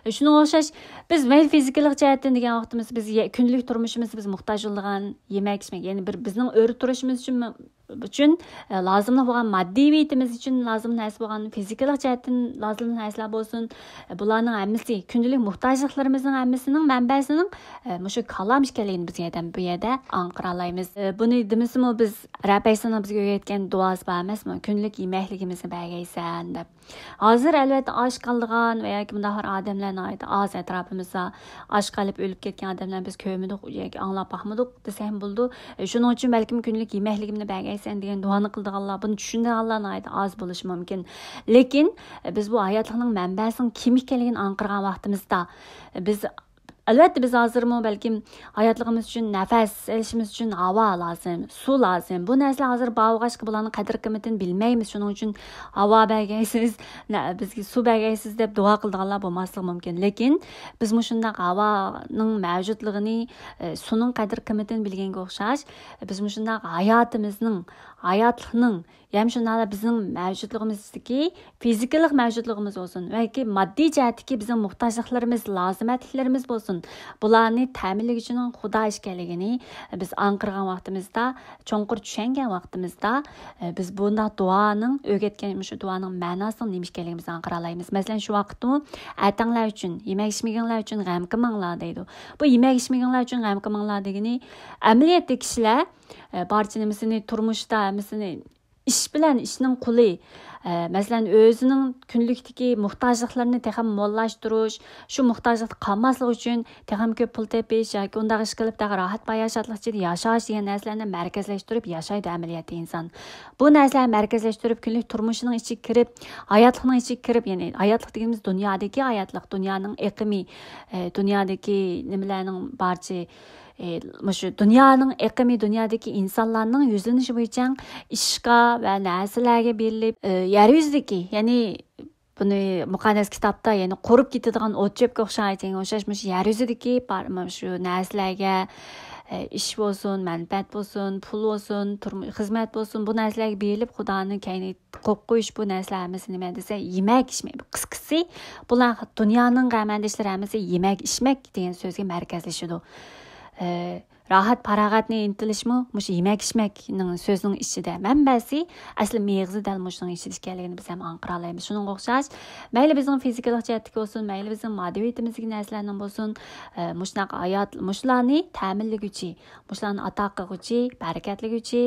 شۇنىڭغا ئوخشاش، بىز مەيلى فىزىكىلىق جەھەتتىن دېگەن ۋاقتىمىز، بىز يە-، كۈندىلىك تۇرمۇشىمىزدا بىز موھتاج بولىدىغان يېمەك، ئىچمەك، يەنى بىر بىزنىڭ ئۆرە تۇرۇشىمىز ئۈچۈن ئۈچۈن، ئە، لازىملىق بولغان ماددىي بېيىتىمىز ئۈچۈن لازىم نەرسە بولغان، فىزىكىلىق جەھەتتىن لازىم نەرسىلەر بولسۇن، ئە، بۇلارنىڭ ھەممىسى، كۈندىلىك موھتاجلىقلىرىمىزنىڭ ھەممىسىنىڭ مەنبەسىنىڭ، ئە، مۇشۇ كالام ئىكەنلىكىنى بىز يەردە، بۇ يەردە ئاڭقىرالايمىز. ئە، بۇنى دېمىسىمۇ بىز رەب ئەيسانىڭ بىزگە ئۆگەتكەن دۇئاسى بار ئەمەسمۇ؟ كۈندىلىك يېمەكلىكىمىزنى بەرگەيسەن دەپ. ھازىر ئەلۋەتتە ئاچ قالىدىغان ۋە ياكى مۇنداق بىر ئادەملەر ناھايىتى ئاز ئەتراپىمىزدا. ئاچ قېلىپ ئۆلۈپ كەتكەن ئادەملەرنى بىز كۆرمىدۇق ياكى ئاڭلاپ باقمىدۇق دېسەم بولىدۇ. شۇنىڭ ئۈچۈن بەلكىم كۈندىلىك يېمەكلىكىمنى بەرگەيسەن دېگەن دۇئانى قىلىدىغانلار، بۇنى چۈشىنىدىغانلار ناھايىتى ئاز بولۇشى مۇمكىن. لېكىن بىز بۇ ھاياتلىقنىڭ مەنبەسىنىڭ كىم ئىكەنلىكىنى ئاڭقىرغان ۋاقتىمىزدا، بىز، ئەلۋەتتە، بىز ھازىرمۇ بەلكىم ھاياتلىقىمىز ئۈچۈن، نەپەس ئېلىشىمىز ئۈچۈن ھاۋا لازىم، سۇ لازىم. بۇ نەرسىلەر ھازىر بار بولغاچقا، بۇلارنىڭ قەدىر قىممىتىنى بىلمەيمىز. شۇنىڭ ئۈچۈن ھاۋا بەرگەيسىز، نە-، بىزگە سۇ بەرگەيسىز دەپ دۇئا قىلىدىغانلار بولماسلىقى مۇمكىن. لېكىن بىز مۇشۇنداق ھاۋانىڭ مەۋجۇتلۇقىنى، ئە، سۇنىڭ قەدىر قىممىتىنى بىلگەنگە ئوخشاش، بىز مۇشۇنداق ھاياتىمىزنىڭ، ھاياتلىقنىڭ، يەنە شۇنداقلا بىزنىڭ مەۋجۇتلۇقىمىزدىكى، فىزىكىلىق مەۋجۇتلۇقىمىز بولسۇن، بەلكى ماددىي جەھەتتىكى بىزنىڭ موھتاجلىقلىرىمىز، لازىمەتلىكلىرىمىز بولسۇن، بۇلارنى تەمىنلىگۈچىنىڭ خۇدا ئىكەنلىكىنى بىز ئاڭقىرغان ۋاقتىمىزدا، چوڭقۇر چۈشەنگەن ۋاقتىمىزدا، ئە، بىز بۇنداق دۇئانىڭ ئۆگەتكەن مۇشۇ دۇئانىڭ مەناسىنىڭ نېمە ئىكەنلىكىنى بىز ئاڭقىرالايمىز. مەسىلەن، شۇ ۋاقىتتىمۇ ئەتەڭلار ئۈچۈن، يېمەك ئىچمىكىڭلار ئۈچۈن غەم قىلماڭلار دەيدۇ. بۇ يېمەك ئىچمىكىڭلار ئۈچۈن غەم قىلماڭلار دېگىنى، ئەمەلىيەتتە كىشىلەر، ئە، بارچە نېمىسىنى تۇرمۇشتا ھەممىسىنى ئىش بىلەن ئىشنىڭ قۇلى، ئە، مەسىلەن، ئۆزىنىڭ كۈنلۈكتىكى موھتاجلىقلىرىنى تېخىمۇ موللاشتۇرۇش، شۇ موھتاجلىقتا قالماسلىق ئۈچۈن تېخىمۇ كۆپ پۇل تېپىش ياكى ئۇنداق ئىش قىلىپ، تېخى راھەت باياشاتلىق ئىچىدە ياشاش دېگەن نەرسىلەرنى مەركەزلەشتۈرۈپ ياشايدۇ ئەمەلىيەتتە ئىنسان. بۇ نەرسىلەرنى مەركەزلەشتۈرۈپ، كۈنلۈك تۇرمۇشىنىڭ ئىچىگە كىرىپ، ھاياتلىقنىڭ ئىچىگە كىرىپ، يەنى ھاياتلىق دېگىنىمىز دۇنيادىكى ھاياتلىق، دۇنيانىڭ ئېقىمى، ئە، دۇنيادىكى نېمىلەرنىڭ بارچە، ئى، مۇشۇ دۇنيانىڭ ئېقىمى، دۇنيادىكى ئىنسانلارنىڭ يۈزلىنىشى بويىچە ئىشقا ۋە نەرسىلەرگە بېرىلىپ، ئى، يەر يۈزىدىكى، يەنى بۇنى مۇقەددەس كىتابتا، يەنى قۇرۇپ كېتىدىغان ئوت چۆپكە ئوخشايدىغان ئوخشاش، مۇشۇ يەر يۈزىدىكى بار-، مۇشۇ نەرسىلەرگە، ئى، ئىش بولسۇن، مەنپەئەت بولسۇن، پۇل بولسۇن، تۇرمۇ-، خىزمەت بولسۇن، بۇ نەرسىلەرگە بېرىلىپ، خۇدانى كەينىگە قويۇپ قويۇش، بۇ نەرسىلەر ھەممىسى نېمە دېسە، يېمەك، ئىچمەك. قىسقىسى، بۇلار دۇنيانىڭ غەم ئەندىشىلىرى ھەممىسى يېمەك، ئىچمەك دېگەن سۆزگە مەركەزلىشىدۇ. ئى، راھەت، پاراغەتنى ئىنتىلىشمۇ مۇشۇ يېمەك، ئىچمەكنىڭ سۆزىنىڭ ئىچىدە، مەنبەسى، ئەسلى مېغىزى دەل مۇشۇنىڭ ئىچىدە ئىكەنلىكىنى بىز ھەم ئاڭقىرالايمىز. شۇنىڭغا ئوخشاش، مەيلى بىزنىڭ فىزىكىلىق جەھەتتىكى بولسۇن، مەيلى بىزنىڭ ماددىي ھاياتىمىزدىكى نەرسىلەرنىڭ بولسۇن، ئى، مۇشۇنداق ھايات، مۇشۇلارنى تەمىنلىگۈچى، مۇشۇلارنى ئاتا قىلغۇچى، بەرىكەتلىگۈچى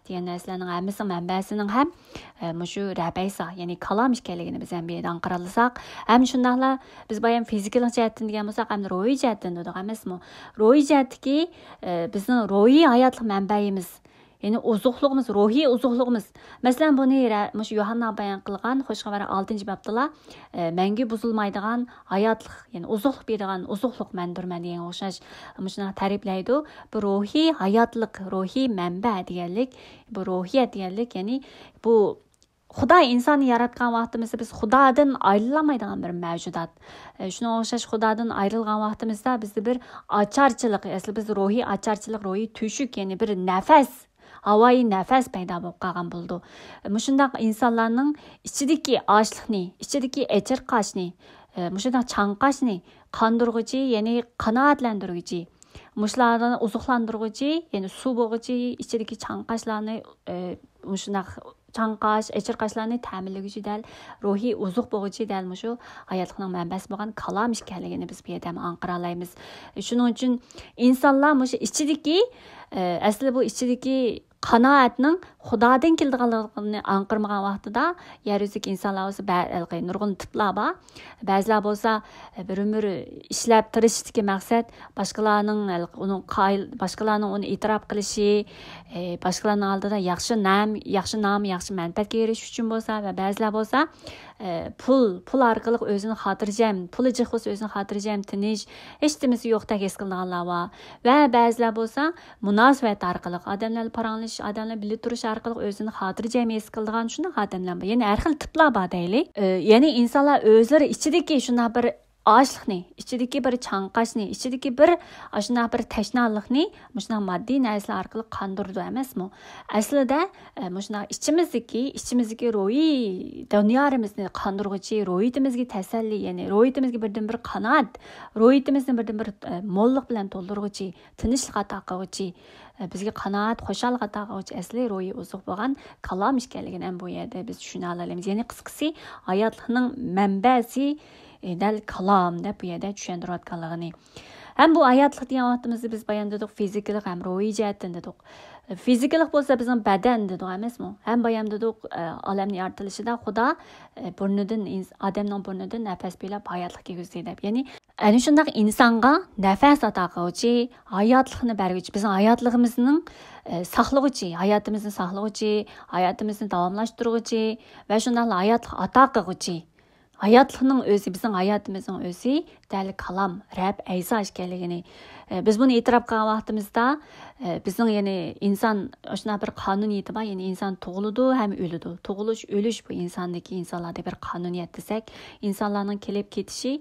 دېگەن نەرسىلەرنىڭ ھەممىسىنىڭ مەنبەسىنىڭ ھەم، ئە، مۇشۇ رەب ئەيسا، يەنى كالام ئىكەنلىكىنى بىز ھەم بۇ يەردە ئاڭقىرالايمىز. ھەم شۇنداقلا بىز بايام فىزىكىلىق جەھەتتىن دېگەن بولساق، ئەمدى روھىي جەھەتتىن دېدۇق ئەمەسمۇ؟ روھىي جەھەتتىكى، ئە، بىزنىڭ روھىي ھاياتلىق مەنبەيىمىز، يەنى ئوزۇقلۇقىمىز، روھىي ئوزۇقلۇقىمىز. مەسىلەن، بۇنى رە-، مۇشۇ يوھاننا بايان قىلغان خۇش خەۋەر ئالتىنچى بابتىلا، ئە، مەڭگۈ بۇزۇلمايدىغان ھاياتلىق، يەنى ئوزۇقلۇق بېرىدىغان ئوزۇقلۇق مەندۇرمەن دېگەنگە ئوخشاش مۇشۇنداق تەرىپلەيدۇ. بۇ روھىي ھاياتلىق، روھىي مەنبە دېگەنلىك، بۇ روھىيەت دېگەنلىك، يەنى بۇ خۇدا ئىنساننى ياراتقان ۋاقتىمىزدا بىز خۇدادىن ئايرىلالمايدىغان بىر مەۋجۇدات. ئە، شۇنىڭغا ئوخشاش خۇدادىن ئايرىلغان ۋاقتىمىزدا بىزدە بىر ئاچارچىلىق، ئەسلى بىز روھىي ئاچارچىلىق، روھىي تۆشۈك، يەنى بىر نەپەس، ھاۋايى نەپەس پەيدا بولۇپ قالغان بولىدۇ. مۇشۇنداق ئىنسانلارنىڭ ئىچىدىكى ئاچلىقنى، ئىچىدىكى ئېچىرقاشنى، ئە، مۇشۇنداق چاڭقاشنى قاندۇرغۇچى، يەنى قانائەتلەندۈرگۈچى، مۇشۇلارنى ئوزۇقلاندۇرغۇچى، يەنى سۇ بولغۇچى، ئىچىدىكى چاڭقاشلارنى، ئە، مۇشۇنداق چاڭقاش، ئېچىرقاشلارنى تەمىنلىگۈچى دەل روھىي ئوزۇق بولغۇچى دەل مۇشۇ ھاياتلىقنىڭ مەنبەسى بولغان كالام ئىكەنلىكىنى بىز بۇ يەردە ھەم ئاڭقىرالايمىز. شۇنىڭ ئۈچۈن ئىنسانلار مۇشۇ ئىچىدىكى، ئە، ئەسلى بۇ ئىچىدىكى قانائەتنىڭ خۇدادىن كېلىدىغانلىقىنى ئاڭقىرمىغان ۋاقتىدا، يەر يۈزىدىكى ئىنسانلار بولسا بە-، ھېلىقى نۇرغۇن تىپلار بار. بەزىلەر بولسا، بىر ئۆمۈر ئىشلەپ تىرىشىشتىكى مەقسەت باشقىلارنىڭ، ھېلىقى ئۇنىڭ قايىل، باشقىلارنىڭ ئۇنى ئېتىراپ قىلىشى، ئى، باشقىلارنىڭ ئالدىدا ياخشى نام، ياخشى نام، ياخشى مەنپەئەتكە ئېرىشىش ئۈچۈن بولسا ۋە بەزىلەر بولسا، ئى، پۇل، پۇل ئارقىلىق ئۆزىنى خاتىرجەم، پۇلى جىق بولسا ئۆزىنى خاتىرجەم، تىنچ، ھېچنېمىسى يوقتەك ھېس قىلىدىغانلار بار. ۋە بەزىلەر بولسا مۇناسىۋەت ئارقىلىق، ئادەملەر بىلەن پاراڭلىشىش، ئادەملەر بىللە تۇرۇش ئارقىلىق ئۆزىنى خاتىرجەم ھېس قىلىدىغان شۇنداق ئادەملەر بار. يەنە ھەر خىل تىپلار بار دەيلى. ئى، يەنى ئىنسانلار ئۆزلىرى ئىچىدىكى شۇنداق بىر ئاچلىقنى، ئىچىدىكى بىر چاڭقاشنى، ئىچىدىكى بىر ئاشۇنداق بىر تەشنالىقنى مۇشۇنداق ماددىي نەرسىلەر ئارقىلىق قاندۇرىدۇ ئەمەسمۇ؟ ئەسلىدە، ئە، مۇشۇنداق ئىچىمىزدىكى، ئىچىمىزدىكى روھىي دىيارىمىزنى قاندۇرغۇچى، روھىيىتىمىزگە تەسەللى، يەنى روھىيىتىمىزگە بىردىن بىر قانائەت، روھىيىتىمىزنى بىردىن بىر، ئە، موللۇق بىلەن تولدۇرغۇچى، تىنچلىق ئاتا قىلغۇچى، ئە، بىزگە قانائەت، خۇشاللىق ئاتا قىلغۇچى ئەسلى روھىي ئوزۇق بولغان كالام ئىكەنلىكىنى ھەم بۇ يەردە بىز چۈشىنەلەيمىز. يەنى قىسقىسى، ھاياتلىقنىڭ مەنبەسى، ئى، دەل كالام دەپ بۇ يەردە چۈشەندۈرۈۋاتقانلىقىنى. ھەم بۇ ھاياتلىق دېگەن ۋاقتىمىزدا بىز بايام دېدۇق، فىزىكىلىق ھەم روھىي جەھەتتىن دېدۇق. فىزىكىلىق بولسا بىزنىڭ بەدەن دېدۇق ئەمەسمۇ؟ ھەم بايام دېدۇق، ئە، ئالەمنىڭ يارىتىلىشىدا خۇدا، ئە، بۇرنىدىن ئىنس-، ئادەمنىڭ بۇرنىدىن نەپەس بۇيلاپ ھاياتلىق كىرگۈزدى دەپ. يەنى ئەنە شۇنداق ئىنسانغا نەپەس ئاتا قىلغۇچى، ھاياتلىقنى بەرگۈچى، بىزنىڭ ھاياتلىقىمىزنىڭ، ئە، ساقلىغۇچى، ھاياتىمىزنى ساقلىغۇچى، ھاياتىمىزنى داۋاملاشتۇرغۇچى ۋە شۇنداقلا ھاياتلىق ئاتا قىلغۇچى. ھاياتلىقنىڭ ئۆزى، بىزنىڭ ھاياتىمىزنىڭ ئۆزى دەل كالام، رەب ئەيسا ئىكەنلىكىنى، ئە، بىز بۇنى ئېتىراپ قىلغان ۋاقتىمىزدا، ئە، بىزنىڭ، يەنى ئىنسان شۇنداق بىر قانۇنىيىتى بار، يەنى ئىنسان تۇغۇلىدۇ ھەم ئۆلىدۇ. تۇغۇلۇش، ئۆلۈش بۇ ئىنساندىكى، ئىنسانلاردا بىر قانۇنىيەت دېسەك، ئىنسانلارنىڭ كېلىپ كېتىشى،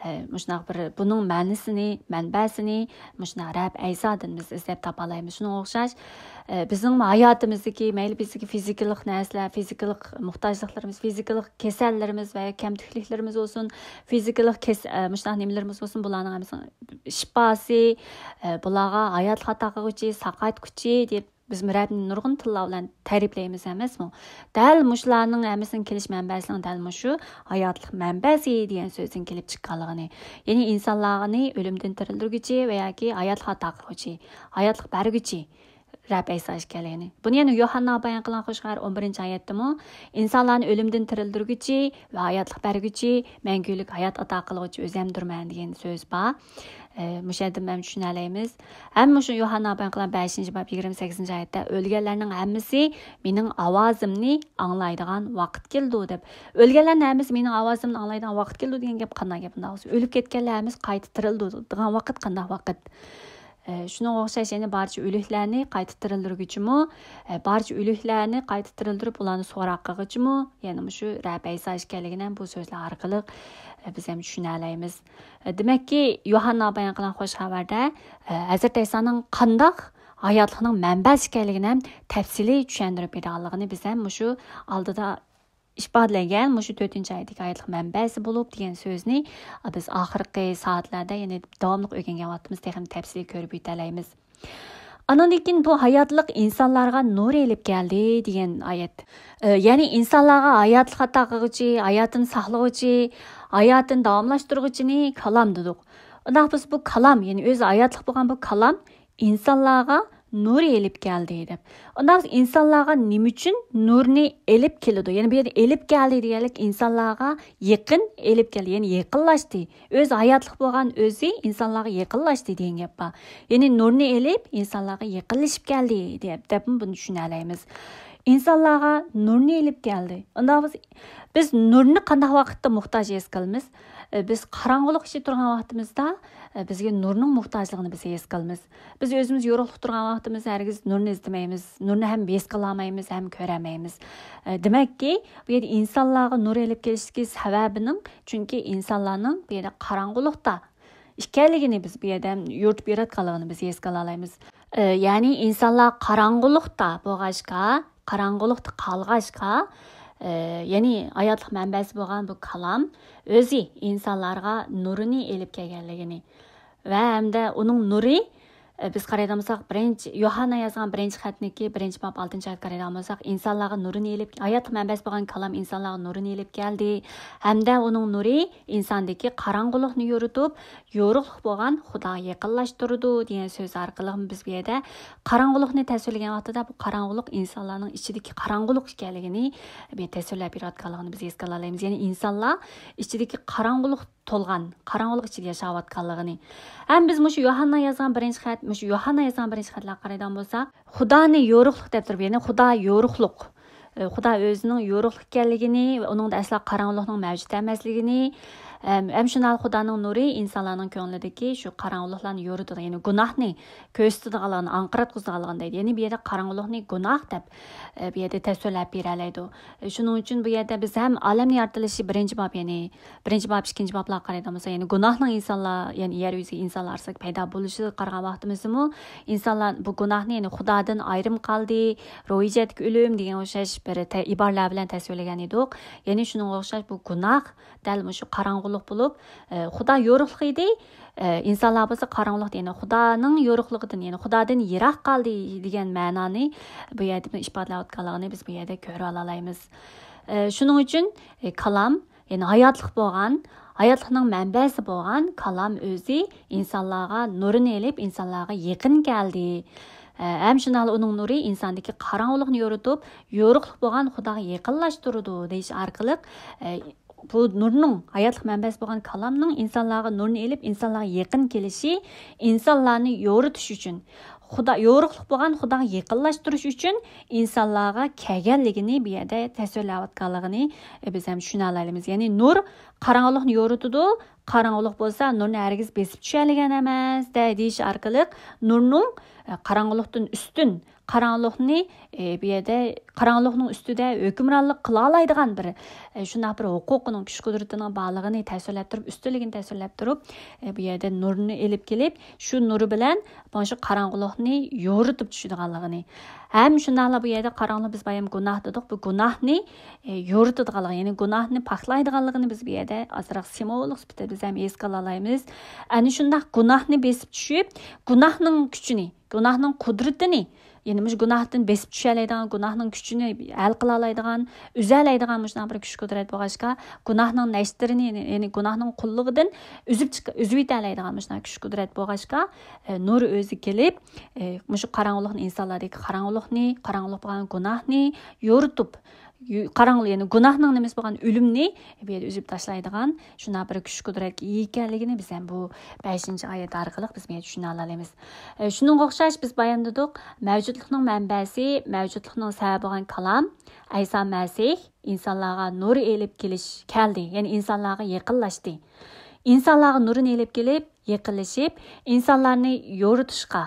ئە، مۇشۇنداق بىر بۇنىڭ مەنىسىنى، مەنبەسىنى مۇشۇنداق رەب ئەيسادىن بىز ئىزدەپ تاپالايمىز. شۇنىڭغا ئوخشاش، ئە، بىزنىڭ ھاياتىمىزدىكى، مەيلى بىزدىكى فىزىكىلىق نەرسىلەر، فىزىكىلىق موھتاجلىقلىرىمىز، فىزىكىلىق كېسەللىرىمىز ۋە كەمتۈكلۈكلىرىمىز بولسۇن، فىزىكىلىق كېس-، ئە، مۇشۇنداق نېمىلىرىمىز بولسۇن، بۇلارنىڭ ھەممىسىنىڭ شىپاسى، ئە، بۇلارغا ھاياتلىق ئاتا قىلغۇچى، ساقايتقۇچى دەپ بىز رەبنى نۇرغۇن تىللار بىلەن تەرىپلەيمىز ئەمەسمۇ؟ دەل مۇشۇلارنىڭ ھەممىسىنىڭ كېلىش مەنبەسىنىڭ دەل مۇشۇ ھاياتلىق مەنبەسى دېگەن سۆزدىن كېلىپ چىققانلىقىنى، يەنى ئىنسانلارنى ئۆلۈمدىن تىرىلدۈرگۈچى ۋە ياكى ھاياتلىق ئاتا قىلغۇچى، ھاياتلىق بەرگۈچى رەب ئەيسا ئىكەنلىكىنى. بۇنى يەنە يوھاننا بايان قىلغان خۇش خەۋەر ئون بىرىنچى ئايەتتىمۇ، ئىنسانلارنى ئۆلۈمدىن تىرىلدۈرگۈچى ۋە ھاياتلىق بەرگۈچى، مەڭگۈلۈك ھايات ئاتا قىلغۇچى ئۆزەمدۇرمەن دېگەن سۆز بار. ئە، مۇشۇ يەردىن مەن چۈشىنەلەيمىز. ھەم مۇشۇ يوھاننا بايان قىلغان بەشىنچى باب يىگىرمە سەككىزىنچى ئايەتتە، «ئۆلگەنلەرنىڭ ھەممىسى مېنىڭ ئاۋازىمنى ئاڭلايدىغان ۋاقىت كېلىدۇ» دەپ. ئۆلگەنلەرنىڭ ھەممىسى مېنىڭ ئاۋازىمنى ئاڭلايدىغان ۋاقىت كېلىدۇ دېگەن گەپ قانداق گەپ؟ ئۇنداق بولسا ئۆلۈپ كەتكەنلەر ھەممىسى قايتا تىرىلىدۇ دېگەن ۋاقىت قانداق ۋاقىت؟ ئە، شۇنىڭغا ئوخشاش يەنە بارچە ئۆلۈكلەرنى قايتا تىرىلدۈرگۈچىمۇ، ئە، بارچە ئۆلۈكلەرنى قايتا تىرىلدۈرۈپ، ئۇلارنى سوراق قىلغۇچىمۇ، يەنە مۇشۇ رەب ئەيسا ئىكەنلىكىنى ھەم بۇ سۆزلەر ئارقىلىق، ئە، بىز ھەم چۈشىنەلەيمىز. ئە، دېمەككى، يوھاننا بايان قىلغان خۇش خەۋەردە، ئە، ھەزرىتى ئەيسانىڭ قانداق ھاياتلىقنىڭ مەنبەسى ئىكەنلىكىنى ھەم تەپسىلىي چۈشەندۈرۈپ بېرىدىغانلىقىنى بىز ھەم مۇشۇ ئالدىدا ئىپادىلەنگەن مۇشۇ تۆتىنچى ئايەتتىكى ھاياتلىق مەنبەسى بولۇپ دېگەن سۆزنى بىز ئاخىرقى سائەتلەردە، يەنى داۋاملىق ئۆگەنگەن ۋاقتىمىزدا تېخىمۇ تەپسىلىي كۆرۈپ ئۆتەلەيمىز. ئانىڭدىن كېيىن بۇ ھاياتلىق ئىنسانلارغا نۇر ئېلىپ كەلدى دېگەن ئايەت. ئە، يەنى ئىنسانلارغا ھاياتلىق ئاتا قىلغۇچى، ھاياتىنى ساقلىغۇچى، ھاياتىنى داۋاملاشتۇرغۇچىنى كالام دېدۇق. ئۇنداق بولسا بۇ كالام، يەنى ئۆزى ھاياتلىق بولغان بۇ كالام ئىنسانلارغا نۇر ئېلىپ كەلدى دەپ. ئۇنداق ئىنسانلارغا نېمە ئۈچۈن نۇرنى ئېلىپ كېلىدۇ؟ يەنى بۇ يەردە ئېلىپ كەلدى دېگەنلىك ئىنسانلارغا يېقىن ئېلىپ كەلدى، يەنى يېقىنلاشتى. ئۆزى ھاياتلىق بولغان ئۆزى ئىنسانلارغا يېقىنلاشتى دېگەن گەپ بار. يەنى نۇرنى ئېلىپ ئىنسانلارغا يېقىنلىشىپ كەلدى دەپ، دەپمۇ بۇنى چۈشىنەلەيمىز. ئىنسانلارغا نۇرنى ئېلىپ كەلدى. ئۇنداق بولسا بىز نۇرنى قانداق ۋاقىتتا موھتاج ھېس قىلىمىز؟ ئە، بىز قاراڭغۇلۇق ئىچىدە تۇرغان ۋاقتىمىزدا، ئە، بىزگە نۇرنىڭ موھتاجلىقىنى بىز ھېس قىلىمىز. بىز ئۆزىمىز يورۇقلۇق تۇرغان ۋاقتىمىزدا ھەرگىز نۇرنى ئىزدىمەيمىز، نۇرنى ھەم ھېس قىلالمايمىز، ھەم كۆرەلمەيمىز. ئە، دېمەككى، بۇ يەردە ئىنسانلارغا نۇر ئېلىپ كېلىشتىكى سەۋەبىنىڭ، چۈنكى ئىنسانلارنىڭ بۇ يەردە قاراڭغۇلۇقتا ئىكەنلىكىنى بىز بۇ يەردە ھەم يورۇتۇپ بېرىۋاتقانلىقىنى بىز ھېس قىلالايمىز. ئە، يەنى ئىنسانلار قاراڭغۇلۇقتا بولغاچقا، قاراڭغۇلۇقتا قالغاچقا، ئە، يەنى ھاياتلىق مەنبەسى بولغان بۇ كالام ئۆزى ئىنسانلارغا نۇرىنى ئېلىپ كەلگەنلىكىنى ۋە ھەمدە ئۇنىڭ نۇرى بىز قارايدىغان بولساق، بىرىنچى يوھاننا يازغان بىرىنچى خەتنىكى بىرىنچى باب ئالتىنچى ئايەتكە قارايدىغان بولساق، ئىنسانلارغا نۇرىنى ئېلىپ، ھاياتلىق مەنبەسى بولغان كالام ئىنسانلارغا نۇرىنى ئېلىپ كەلدى ھەمدە ئۇنىڭ نۇرى ئىنساندىكى قاراڭغۇلۇقنى يورۇتۇپ، يورۇقلۇق بولغان خۇداغا يېقىنلاشتۇرىدۇ دېگەن سۆز ئارقىلىق بىز بۇ يەردە قاراڭغۇلۇقنى تەسۋىرلىگەن ۋاقتىدا، بۇ قاراڭغۇلۇق ئىنسانلارنىڭ ئىچىدىكى قاراڭغۇلۇق ئىكەنلىكىنى بۇ يەردە تەسۋىرلەپ بېرىۋاتقانلىقىنى بىز ھېس قىلالايمىز. يەنى ئىنسانلار ئىچىدىكى قاراڭغۇلۇق تولغان، قاراڭغۇلۇق ئىچىدە ياشاۋاتقانلىقىنى. ھەم بىز مۇشۇ يوھاننا يازغان بىرىنچى خەت، مۇشۇ يوھاننا يازغان بىرىنچى خەتلەرگە قارايدىغان بولساق، خۇدانى يورۇقلۇق دەپ تۇرۇپ، يەنى خۇدا يورۇقلۇق. ئى، خۇدا ئۆزىنىڭ يورۇقلۇق ئىكەنلىكىنى ۋە ئۇنىڭدا ئەسلا قاراڭغۇلۇقنىڭ مەۋجۇت ئەمەسلىكىنى، ھەم، ھەم شۇنداق خۇدانىڭ نۇرى ئىنسانلارنىڭ كۆڭلىدىكى شۇ قاراڭغۇلۇقلارنى يورۇتىدۇ، يەنى گۇناھنى كۆرسىتىدىغانلىقىنى، ئاڭقىراتقۇزىدىغانلىقىنى دەيدۇ. يەنى بۇ يەردە قاراڭغۇلۇقنى گۇناھ دەپ، ئى، بۇ يەردە تەسۋىرلەپ بېرەلەيدۇ. ئى، شۇنىڭ ئۈچۈن بۇ يەردە بىز ھەم ئالەمنى يارىتىلىشى بىرىنچى باب، يەنى بىرىنچى باب، ئىككىنچى بابلارغا قارايدىغان بولساق، يەنى گۇناھنىڭ ئىنسانلار، يەنى يەر يۈزىدىكى ئىنسانلار ئارىسىدا پەيدا بولۇشىغا قارىغان ۋاقتىمىزدىمۇ، ئىنسانلار بۇ گۇناھنى، يەنى خۇدادىن ئايرىم قالدى، روھىي جەھەتتىكى ئۆلۈم دېگەن ئوخشاش بىر تە-، ئىبارىلەر بىلەن تەسۋىرلىگەن ئىدۇق. يەنى شۇنىڭغا ئوخشاش بۇ گۇناھ دەل مۇشۇ قاراڭغۇلۇق بولۇپ، ئە، خۇدا يورۇقلۇق ئىدى، ئە، ئىنسانلار بولسا قاراڭغۇلۇق، يەنى خۇدانىڭ يورۇقلۇقىدىن، يەنى خۇدادىن يىراق قالدى دېگەن مەنانى بۇ يەردە ئىپادىلەۋاتقانلىقىنى بىز بۇ يەردە كۆرۈۋالالايمىز. ئە، شۇنىڭ ئۈچۈن، ئە، كالام، يەنى ھاياتلىق بولغان، ھاياتلىقنىڭ مەنبەسى بولغان كالام ئۆزى ئىنسانلارغا نۇرىنى ئېلىپ، ئىنسانلارغا يېقىن كەلدى. ئە، ھەم شۇنداقلا ئۇنىڭ نۇرى ئىنساندىكى قاراڭغۇلۇقنى يورۇتۇپ، يورۇقلۇق بولغان خۇداغا يېقىنلاشتۇرىدۇ دېيىش ئارقىلىق، ئە، بۇ نۇرنىڭ، ھاياتلىق مەنبەسى بولغان كالامنىڭ ئىنسانلارغا نۇرنى ئېلىپ، ئىنسانلارغا يېقىن كېلىشى، ئىنسانلارنى يورۇتۇش ئۈچۈن، خۇدا، يورۇقلۇق بولغان خۇداغا يېقىنلاشتۇرۇش ئۈچۈن ئىنسانلارغا كەلگەنلىكىنى بۇ يەردە تەسۋىرلەۋاتقانلىقىنى، ئە، بىز ھەم چۈشىنەلەيمىز. يەنى نۇر قاراڭغۇلۇقنى يورۇتىدۇ، قاراڭغۇلۇق بولسا نۇرنى ھەرگىز بېسىپ چۈشەلىگەن ئەمەس، دە-، دېيىش ئارقىلىق نۇرنىڭ، ئە، قاراڭغۇلۇقتىن ئۈستۈن، قاراڭغۇلۇقنى، ئە، بۇ يەردە قاراڭغۇلۇقنىڭ ئۈستىدە ھۆكۈمرانلىق قىلالايدىغان بىر، ئە، شۇنداق بىر ھوقۇقىنىڭ، كۈچ قۇدرىتىنىڭ بارلىقىنى تەسۋىرلەپ تۇرۇپ، ئۈستۈنلۈكىنى تەسۋىرلەپ تۇرۇپ، ئە، بۇ يەردە نۇرنى ئېلىپ كېلىپ، شۇ نۇرى بىلەن مانا شۇ قاراڭغۇلۇقنى يورۇتۇپ چۈشىدىغانلىقىنى. ھەم شۇنداقلا بۇ يەردە قاراڭغۇلۇق بىز بايام گۇناھ دېدۇق، بۇ گۇناھنى، ئە، يورۇتىدىغانلىقى، يەنى گۇناھنى پاكلايدىغانلىقىنى بىز بۇ يەردە ئازراق سىمۋوللۇق سۈپىتىدە بىز ھەم ھېس قىلالايمىز. ئەنە شۇنداق گۇناھنى بېسىپ چۈشۈپ، گۇناھنىڭ كۈچىنى، گۇناھنىڭ قۇدرىتىنى، يەنى مۇشۇ گۇناھتىن بېسىپ چۈشەلەيدىغان، گۇناھنىڭ كۈچىنى ھەل قىلالايدىغان، ئۈزەلەيدىغان مۇشۇنداق بىر كۈچ قۇدرەت بولغاچقا، گۇناھنىڭ نەشتىرىنى، يەنى گۇناھنىڭ قۇللۇقىدىن ئۈزۈپ چىق-، ئۈزۈۋېتەلەيدىغان مۇشۇنداق كۈچ قۇدرەت بولغاچقا، ئە، نۇر ئۆزى كېلىپ، ئە، مۇشۇ قاراڭغۇلۇقنى، ئىنسانلاردىكى قاراڭغۇلۇقنى، قاراڭغۇلۇق بولغان گۇناھنى يورۇتۇپ، يو-، قاراڭغۇلۇق، يەنى گۇناھنىڭ نېمىسى بولغان ئۆلۈمنى بۇ يەردە ئۈزۈپ تاشلايدىغان شۇنداق بىر كۈچ قۇدرەتكە ئىگە ئىكەنلىكىنى بىز ھەم بۇ بەشىنچى ئايەت ئارقىلىق بىز بۇ يەردە چۈشىنەلەيمىز. ئە، شۇنىڭغا ئوخشاش بىز بايان دېدۇق، مەۋجۇتلۇقنىڭ مەنبەسى، مەۋجۇتلۇقنىڭ سەۋەبى بولغان كالام، ئەيسا مەسىھ ئىنسانلارغا نۇر ئېلىپ كېلىش كەلدى، يەنى ئىنسانلارغا يېقىنلاشتى. ئىنسانلارغا نۇرىنى ئېلىپ كېلىپ، يېقىنلىشىپ، ئىنسانلارنى يورۇتۇشقا،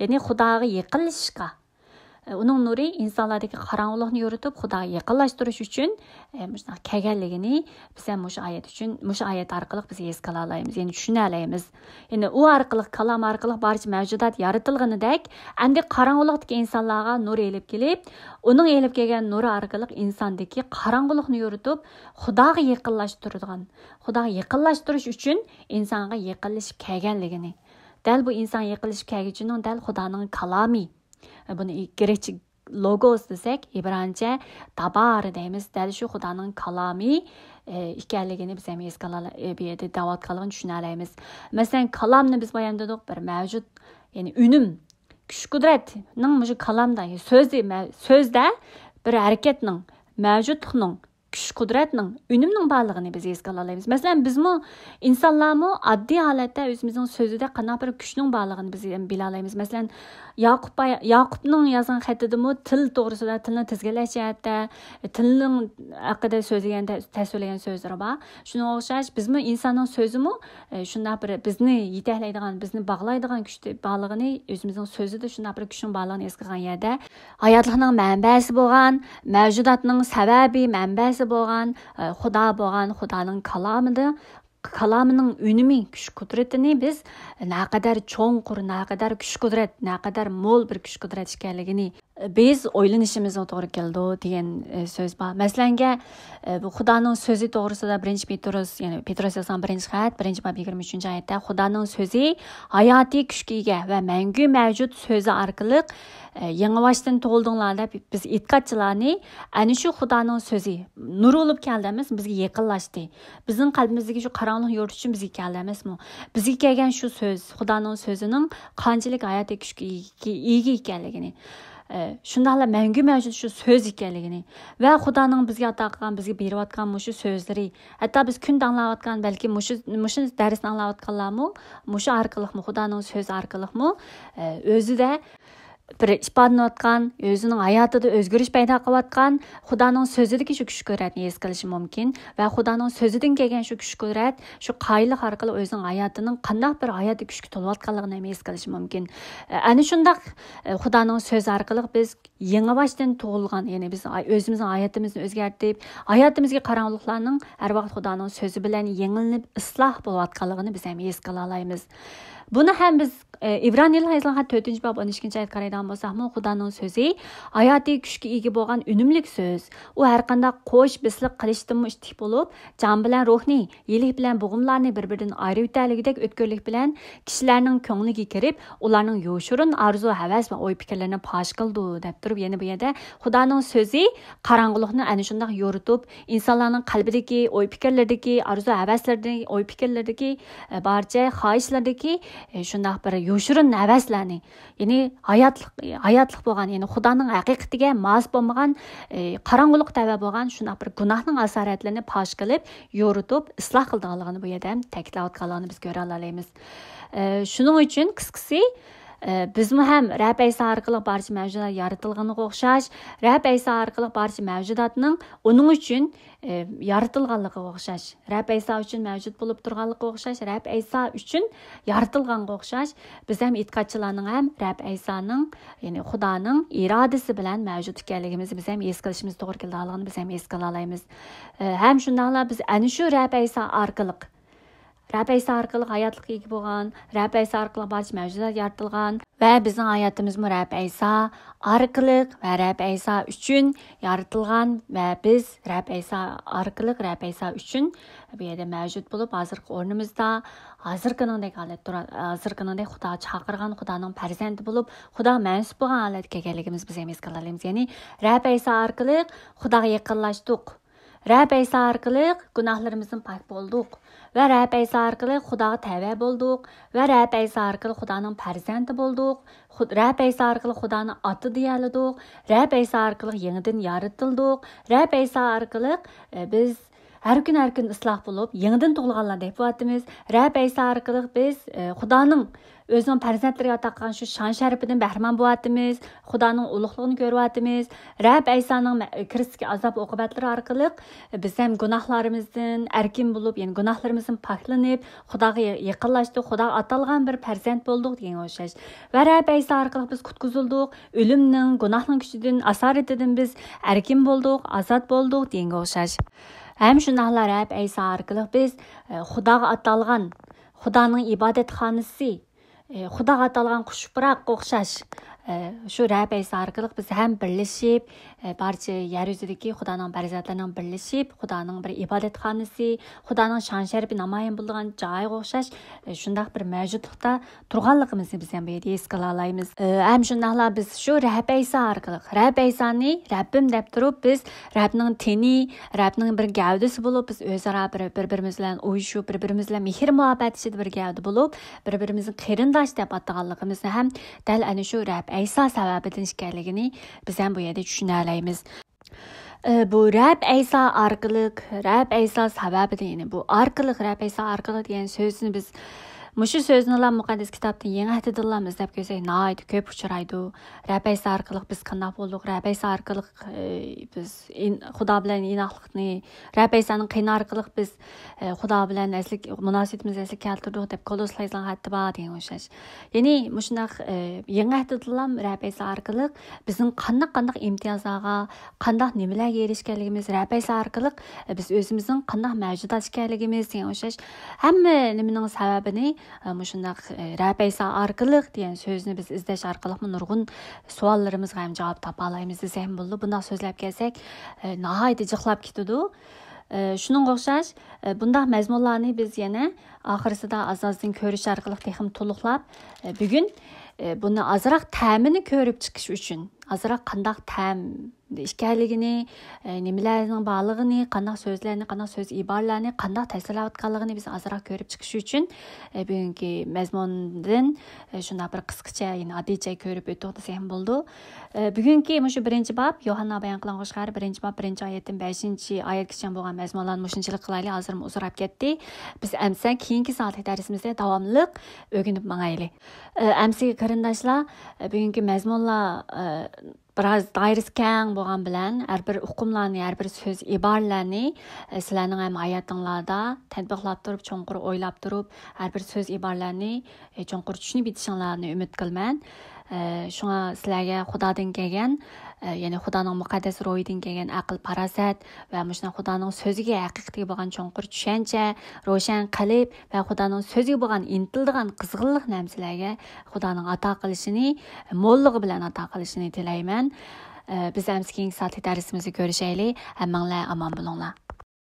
يەنى خۇداغا يېقىنلىشىشقا، ئۇنىڭ نۇرى ئىنسانلاردىكى قاراڭغۇلۇقنى يورۇتۇپ، خۇداغا يېقىنلاشتۇرۇش ئۈچۈن، ئە، مۇشۇنداق كەلگەنلىكىنى بىز ھەم مۇشۇ ئايەت ئۈچۈن، مۇشۇ ئايەت ئارقىلىق بىز ھېس قىلالايمىز، يەنى چۈشىنەلەيمىز. يەنى ئۇ ئارقىلىق، كالام ئارقىلىق بارچە مەۋجۇدات يارىتىلغىنىدەك، ئەمدى قاراڭغۇلۇقتىكى ئىنسانلارغا نۇر ئېلىپ كېلىپ، ئۇنىڭ ئېلىپ كەلگەن نۇرى ئارقىلىق ئىنساندىكى قاراڭغۇلۇقنى يورۇتۇپ، خۇداغا يېقىنلاشتۇرىدىغان، خۇداغا يېقىنلاشتۇرۇش ئۈچۈن ئىنسانغا يېقىنلىشىپ كەلگەنلىكىنى، دەل بۇ ئىنسانغا يېقىنلىشىپ كەلگۈچىنىڭ دەل خۇدانىڭ كالامى، بۇنى گرېكچە لوگوس دېسەك، ئىبرانىچە دابار دەيمىز. دەل شۇ خۇدانىڭ كالامى، ئە، ئىكەنلىكىنى بىز ھەم ھېس قىلالا-، ئە، بۇ يەردە دەۋاتقانلىقىنى چۈشىنەلەيمىز. مەسىلەن، كالامنى بىز بايان دېدۇق، بىر مەۋجۇت، يەنى ئۈنۈم، كۈچ قۇدرەتنىڭ مۇشۇ كالامدا، سۆزدە، مە-، سۆزدە بىر ھەرىكەتنىڭ، مەۋجۇتلۇقنىڭ، كۈچ قۇدرەتنىڭ، ئۈنۈمنىڭ بارلىقىنى بىز ھېس قىلالايمىز. مەسىلەن، بىزمۇ، ئىنسانلارمۇ ئاددىي ھالەتتە ئۆزىمىزنىڭ سۆزىدە قانداق بىر كۈچنىڭ بارلىقىنى بىز بىلالايمىز. مەسىلەن، ياقۇپ باي-، ياقۇپنىڭ يازغان خېتىدىمۇ تىل توغرىسىدا، تىلنى تىزگىنلەش جەھەتتە، تىلنىڭ ھەققىدە سۆزلىگەن، تە-، تەسۋىرلىگەن سۆزلىرى بار. شۇنىڭغا ئوخشاش، بىزمۇ ئىنساننىڭ سۆزىمۇ، ئە، شۇنداق بىر بىزنى يېتەكلەيدىغان، بىزنى باغلايدىغان كۈچ بارلىقىنى، ئۆزىمىزنىڭ سۆزىدە شۇنداق بىر كۈچنىڭ بارلىقىنى ھېس قىلغان يەردە، ھاياتلىقنىڭ مەنبەسى بولغان، مەۋجۇداتنىڭ سەۋەبى، مەنبەسى بولغان، ئە، خۇدا بولغان، خۇدانىڭ كالامىدا كالامىنىڭ ئۈنۈمى، كۈچ قۇدرىتىنى بىز نەقەدەر چوڭقۇر، نەقەدەر كۈچ قۇدرەت، نەقەدەر مول بىر كۈچ قۇدرەت ئىكەنلىكىنى بىز ئويلىنىشىمىزغا توغرا كېلىدۇ دېگەن، ئە، سۆز بار. مەسىلەنگە، ئە، بۇ خۇدانىڭ سۆزى توغرىسىدا بىرىنچى پېتروس، يەنى پېتروس يازغان بىرىنچى خەت، بىرىنچى باب يىگىرمە ئۈچىنچى ئايەتتە خۇدانىڭ سۆزى ھاياتىي كۈچكە ئىگە ۋە مەڭگۈ مەۋجۇت سۆزى ئارقىلىق، ئە، يېڭىباشتىن تۇغۇلدۇڭلار دەپ بىز ئېتىقادچىلارنى ئەنە شۇ خۇدانىڭ سۆزى نۇر بولۇپ كەلدى ئەمەس، بىزگە يېقىنلاشتى. بىزنىڭ قەلبىمىزدىكى شۇ قاراڭغۇلۇقنى يورۇتۇشچۇ بىزگە كەلدى ئەمەسمۇ؟ بىزگە كەلگەن شۇ سۆز، خۇدانىڭ سۆزىنىڭ قانچىلىك ھاياتىي كۈچكە ئىگە ئىگە ئىكەنلىكىنى، ئە، شۇنداقلا مەڭگۈ مەۋجۇت شۇ سۆز ئىكەنلىكىنى ۋە خۇدانىڭ بىزگە ئاتا قىلغان، بىزگە بېرىۋاتقان مۇشۇ سۆزلىرى، ھەتتا بىز كۈندە ئاڭلاۋاتقان، بەلكى مۇشۇ، مۇشۇ دەرسنى ئاڭلاۋاتقانلارمۇ مۇشۇ ئارقىلىقمۇ، خۇدانىڭ سۆزى ئارقىلىقمۇ، ئە، ئۆزىدە بىر ئىپادىلىنىۋاتقان، ئۆزىنىڭ ھاياتىدا ئۆزگىرىش پەيدا قىلىۋاتقان خۇدانىڭ سۆزىدىكى شۇ كۈچ قۇدرەتنى ھېس قىلىشى مۇمكىن ۋە خۇدانىڭ سۆزىدىن كەلگەن شۇ كۈچ قۇدرەت، شۇ قايىللىق ئارقىلىق ئۆزىنىڭ ھاياتىنىڭ قانداق بىر ھاياتىي كۈچكە تولۇۋاتقانلىقىنى ھەم ھېس قىلىشى مۇمكىن. ئەنە شۇنداق، خۇدانىڭ سۆزى ئارقىلىق بىز يېڭىباشتىن تۇغۇلغان، يەنى بىز ئۆزىمىزنىڭ ھاياتىمىزنى ئۆزگەرتىپ، ھاياتىمىزدىكى قاراڭغۇلۇقلارنىڭ ھەر ۋاقىت خۇدانىڭ سۆزى بىلەن يېڭىلىنىپ، ئىسلاھ بولۇۋاتقانلىقىنى بىز ھەم ھېس قىلالايمىز. بۇنى ھەم بىز، ئە، ئىبرانىيلارغا يېزىلغان خەت تۆتىنچى باب ئون ئىككىنچى ئايەتكە قارايدىغان بولساقمۇ، خۇدانىڭ سۆزى ھاياتىي كۈچكە ئىگە بولغان ئۈنۈملۈك سۆز. ئۇ ھەر قانداق قوش بېسىلىق قىلىچتىنمۇ ئىتتىك بولۇپ، جان بىلەن روھنى، يىلىك بىلەن بوغۇملارنى بىر-بىرىدىن ئايرىۋېتەلىگۈدەك ئۆتكۈرلۈك بىلەن كىشىلەرنىڭ كۆڭلىگە كىرىپ، ئۇلارنىڭ يوشۇرۇن ئارزۇ-ھەۋەس ۋە ئوي-پىكىرلىرىنى پاش قىلىدۇ، دەپ تۇرۇپ، يەنە بۇ يەردە خۇدانىڭ سۆزى قاراڭغۇلۇقنى ئەنە شۇنداق يورۇتۇپ، ئىنسانلارنىڭ قەلبىدىكى، ئوي-پىكىرلىرىدىكى، ئارزۇ-ھەۋەسلىرىدىكى، ئوي-پىكىرلىرىدىكى، ئە، بارچە خاھىشلىرىدىكى، ئە، شۇنداق بىر يوشۇرۇن ھەۋەسلەرنى، يەنى ھاياتلىق، ھاياتلىق بولغان، يەنى خۇدانىڭ ھەقىقىتىگە ماس بولمىغان، ئە، قاراڭغۇلۇققا تەۋە بولغان شۇنداق بىر گۇناھنىڭ ئاسارەتلىرىنى پاش قىلىپ، يورۇتۇپ، ئىسلاھ قىلىدىغانلىقىنى بۇ يەردە ھەم تەكىتلەۋاتقانلىقىنى بىز كۆرەلەيمىز. ئە، شۇنىڭ ئۈچۈن قىسقىسى، ئە، بىزمۇ ھەم رەب ئەيسا ئارقىلىق بارچە مەۋجۇدات يارىتىلغىنىغا ئوخشاش، رەب ئەيسا ئارقىلىق بارچە مەۋجۇداتنىڭ ئۇنىڭ ئۈچۈن، ئە، يارىتىلغانلىقىغا ئوخشاش، رەب ئەيسا ئۈچۈن مەۋجۇت بولۇپ تۇرغانلىقىغا ئوخشاش، رەب ئەيسا ئۈچۈن يارىتىلغانغا ئوخشاش، بىز ھەم ئېتىقادچىلارنىڭ ھەم رەب ئەيسانىڭ، يەنى خۇدانىڭ ئىرادىسى بىلەن مەۋجۇت ئىكەنلىكىمىزنى بىز ھەم ھېس قىلىشىمىز توغرا كېلىدىغانلىقىنى بىز ھەم ھېس قىلالايمىز. ئە، ھەم شۇنداقلا بىز ئەنە شۇ رەب ئەيسا ئارقىلىق رەب ئەيسا ئارقىلىق ھاياتلىققا ئىگە بولغان، رەب ئەيسا ئارقىلىق بارچە مەۋجۇدات يارىتىلغان ۋە بىزنىڭ ھاياتىمىزمۇ رەب ئەيسا ئارقىلىق ۋە رەب ئەيسا ئۈچۈن يارىتىلغان ۋە بىز رەب ئەيسا ئارقىلىق رەب ئەيسا ئۈچۈن بۇ يەردە مەۋجۇت بولۇپ، ھازىرقى ئورنىمىزدا ھازىرقىنىڭدەك ھالەتتە تۇرا-، ھازىرقىنىڭدەك خۇدا چاقىرغان، خۇدانىڭ پەرزەنتى بولۇپ، خۇداغا مەنسۇپ بولغان ھالەتكە كەلگەنلىكىمىزنى بىز ھەم ھېس قىلالايمىز. يەنى رەب ئەيسا ئارقىلىق خۇداغا يېقىنلاشتۇق. رەب ئەيسا ئارقىلىق گۇناھلىرىمىزدىن پاك بولدۇق ۋە رەب ئەيسا ئارقىلىق خۇداغا تەۋە بولدۇق ۋە رەب ئەيسا ئارقىلىق خۇدانىڭ پەرزەنتى بولدۇق. خۇد-، رەب ئەيسا ئارقىلىق خۇدانى ئاتا دېيەلىدۇق. رەب ئەيسا ئارقىلىق يېڭىدىن يارىتىلدۇق. رەب ئەيسا ئارقىلىق، ئە، بىز ھەر كۈن، ھەر كۈن ئىسلاھ بولۇپ، يېڭىدىن تۇغۇلغانلاردەك بولۇۋاتىمىز. رەب ئەيسا ئارقىلىق بىز، ئە، خۇدانىڭ ئۆزىنىڭ پەرزەنتلىرىگە ئاتا قىلغان شۇ شان-شەرىپىدىن بەھرىمەن بولۇۋاتىمىز. خۇدانىڭ ئۇلۇغلۇقىنى كۆرۈۋاتىمىز. رەب ئەيسانىڭ مە-، كىرىستىكى ئازاب-ئوقۇبەتلىرى ئارقىلىق بىز ھەم گۇناھلىرىمىزدىن ئەركىن بولۇپ، يەنى گۇناھلىرىمىزدىن پاكلىنىپ، خۇداغا يېقىنلاشتۇق، خۇداغا ئاتالغان بىر پەرزەنت بولدۇق دېگەنگە ئوخشاش. ۋە رەب ئەيسا ئارقىلىق بىز قۇتقۇزۇلدۇق، ئۆلۈمنىڭ، گۇناھنىڭ كۈچىدىن، ئاسارىتىدىن بىز ئەركىن بولدۇق، ئازاد بولدۇق دېگەنگە ئوخشاش. ھەم شۇنداقلا رەب ئەيسا ئارقىلىق بىز، ئە، خۇداغا ئاتالغان، خۇدانىڭ ئىبادەتخانىسى، ئە، خۇداغا ئاتالغان قۇش پۇراققا ئوخشاش، ئە، شۇ رەب ئەيسا ئارقىلىق بىز ھەم بىرلىشىپ، ئە، بارچە يەر يۈزىدىكى خۇدانىڭ پەرزەنتلىرىنىڭ بىرلىشىپ، خۇدانىڭ بىر ئىبادەتخانىسى، خۇدانىڭ شان-شەرىپى نامايان بولىدىغان جايىغا ئوخشاش، ئە، شۇنداق بىر مەۋجۇتلۇقتا تۇرغانلىقىمىزنى بىز ھەم بۇ يەردە ھېس قىلالايمىز. ئە، ھەم شۇنداقلا بىز شۇ رەب ئەيسا ئارقىلىق، رەب ئەيسانى رەببىم دەپ تۇرۇپ، بىز رەبنىڭ تېنى، رەبنىڭ بىر گەۋدىسى بولۇپ، بىز ئۆزئارا بىر، بىر-بىرىمىز بىلەن ئۇيۇشۇپ، بىر-بىرىمىز بىلەن مېھىر-مۇھەببەت ئىچىدە بىر گەۋدە بولۇپ، بىر-بىرىمىزنى قېرىنداش دەپ ئاتىغانلىقىمىزنى ھەم دەل ئەنە شۇ رەب ئەيسا سەۋەبىدىن ئىكەنلىكىنى بىز ھەم بۇ يەردە چۈشىنەلەيمىز. ئە، بۇ رەب ئەيسا ئارقىلىق، رەب ئەيسا سەۋەبىدىن، يەنى بۇ ئارقىلىق، رەب ئەيسا ئارقىلىق دېگەن سۆزنى بىز مۇشۇ سۆزنىلا مۇقەددەس كىتابتىن يېڭى ئەھدىدىنلا ئىزدەپ كۆرسەك، ناھايىتى كۆپ ئۇچرايدۇ. رەپەيسا ئارقىلىق بىز قانداق بولدۇق؟ رەپەيسا ئارقىلىق، ئى، بىز ئىن-، خۇدا بىلەن ئىناقلىقنى، رەپەيسانىڭ قېنى ئارقىلىق بىز، ئى، خۇدا بىلەن ئەسلىك مۇناسىۋىتىمىزنى ئەسلىگە كەلتۈردۇق دەپ كولوسلار يازغان خەتتە بار دېگەن ئوخشاش. يەنى مۇشۇنداق، ئى، يېڭى ئەھدىدىلا رەپەيسا ئارقىلىق بىزنىڭ قانداق، قانداق ئىمتىيازلارغا، قانداق نېمىلەرگە ئېرىشكەنلىكىمىز، رەپەيسا ئارقىلىق، ئى، بىز ئۆزىمىزنىڭ قانداق مەۋجۇدات ئىكەنلىكىمىز دېگەن ئوخشاش ھەممە نېمىنىڭ سەۋەبىنى، ئە، مۇشۇنداق، ئە، رەپەيسا ئارقىلىق دېگەن سۆزنى بىز ئىزدەش ئارقىلىقمۇ نۇرغۇن سوئاللىرىمىزغا ھەم جاۋاب تاپالايمىز دېسەكمۇ بولىدۇ. بۇنداق سۆزلەپ كەلسەك، ئە، ناھايىتى جىقلاپ كېتىدۇ. ئە، شۇنىڭغا ئوخشاش، ئە، بۇنداق مەزمۇنلارنى بىز يەنە ئاخىرسىدا ئاز-ئازدىن كۆرۈش ئارقىلىق تېخىمۇ تولۇقلاپ، ئە، بۈگۈن، ئە، بۇنى ئازراق تەمىنى كۆرۈپ چىقىش ئۈچۈن، ئازراق قانداق تەم ئىكەنلىكىنى، ئە، نېمىلەرنىڭ بارلىقىنى، قانداق سۆزلەرنى، قانداق سۆز ئىبارىلەرنى، قانداق تەسۋىرلەۋاتقانلىقىنى بىز ئازراق كۆرۈپ چىقىش ئۈچۈن، ئە، بۈگۈنكى مەزمۇندىن، ئە، شۇنداق بىر قىسقىچە، يەنى ئاددىيچە كۆرۈپ ئۆتتۇق دېسەكمۇ بولىدۇ. ئە، بۈگۈنكى مۇشۇ بىرىنچى باب، يوھاننا بايان قىلغان خۇش خەۋەر بىرىنچى باب بىرىنچى ئايەتتىن بەشىنچى ئايەتكىچە بولغان مەزمۇنلارنى مۇشۇنچىلىك قىلايلى، ھازىرمۇ ئۇزىراپ كەتتى. بىز ئەمسە كېيىنكى سائەتلىك دەرسىمىزدە داۋاملىق ئۆگىنىپ ماڭايلى. ئە، ئەمسىگە قېرىنداشلار، ئە، بۈگۈنكى مەزمۇنلار، ئە، بىراز دائىرىسى كەڭ بولغان بىلەن، ھەر بىر ئۇقۇملارنى، ھەر بىر سۆز ئىبارىلەرنى، ئە، سىلەرنىڭ ھەم ھاياتىڭلاردا تەتبىقلاپ تۇرۇپ، چوڭقۇر ئويلاپ تۇرۇپ، ھەر بىر سۆز ئىبارىلەرنى، ئە، چوڭقۇر چۈشىنىپ يېتىشىڭلارنى ئۈمىد قىلىمەن. ئە، شۇڭا سىلەرگە خۇدادىن كەلگەن، ئە، يەنى خۇدانىڭ مۇقەددەس روھىدىن كەلگەن ئەقىل-پاراسەت ۋە مۇشۇنداق خۇدانىڭ سۆزىگە ھەقىقىتىگە بولغان چوڭقۇر چۈشەنچە، روشەن قەلب ۋە خۇدانىڭ سۆزىگە بولغان ئىنتىلىدىغان قىزغىنلىقنى ھەم سىلەرگە خۇدانىڭ ئاتا قىلىشىنى، موللۇقى بىلەن ئاتا قىلىشىنى تىلەيمەن. ئە، بىز ئەمسە كېيىنكى سائەتلىك دەرسىمىزدە كۆرۈشەيلى. ھەممىڭلار ئامان بولۇڭلار.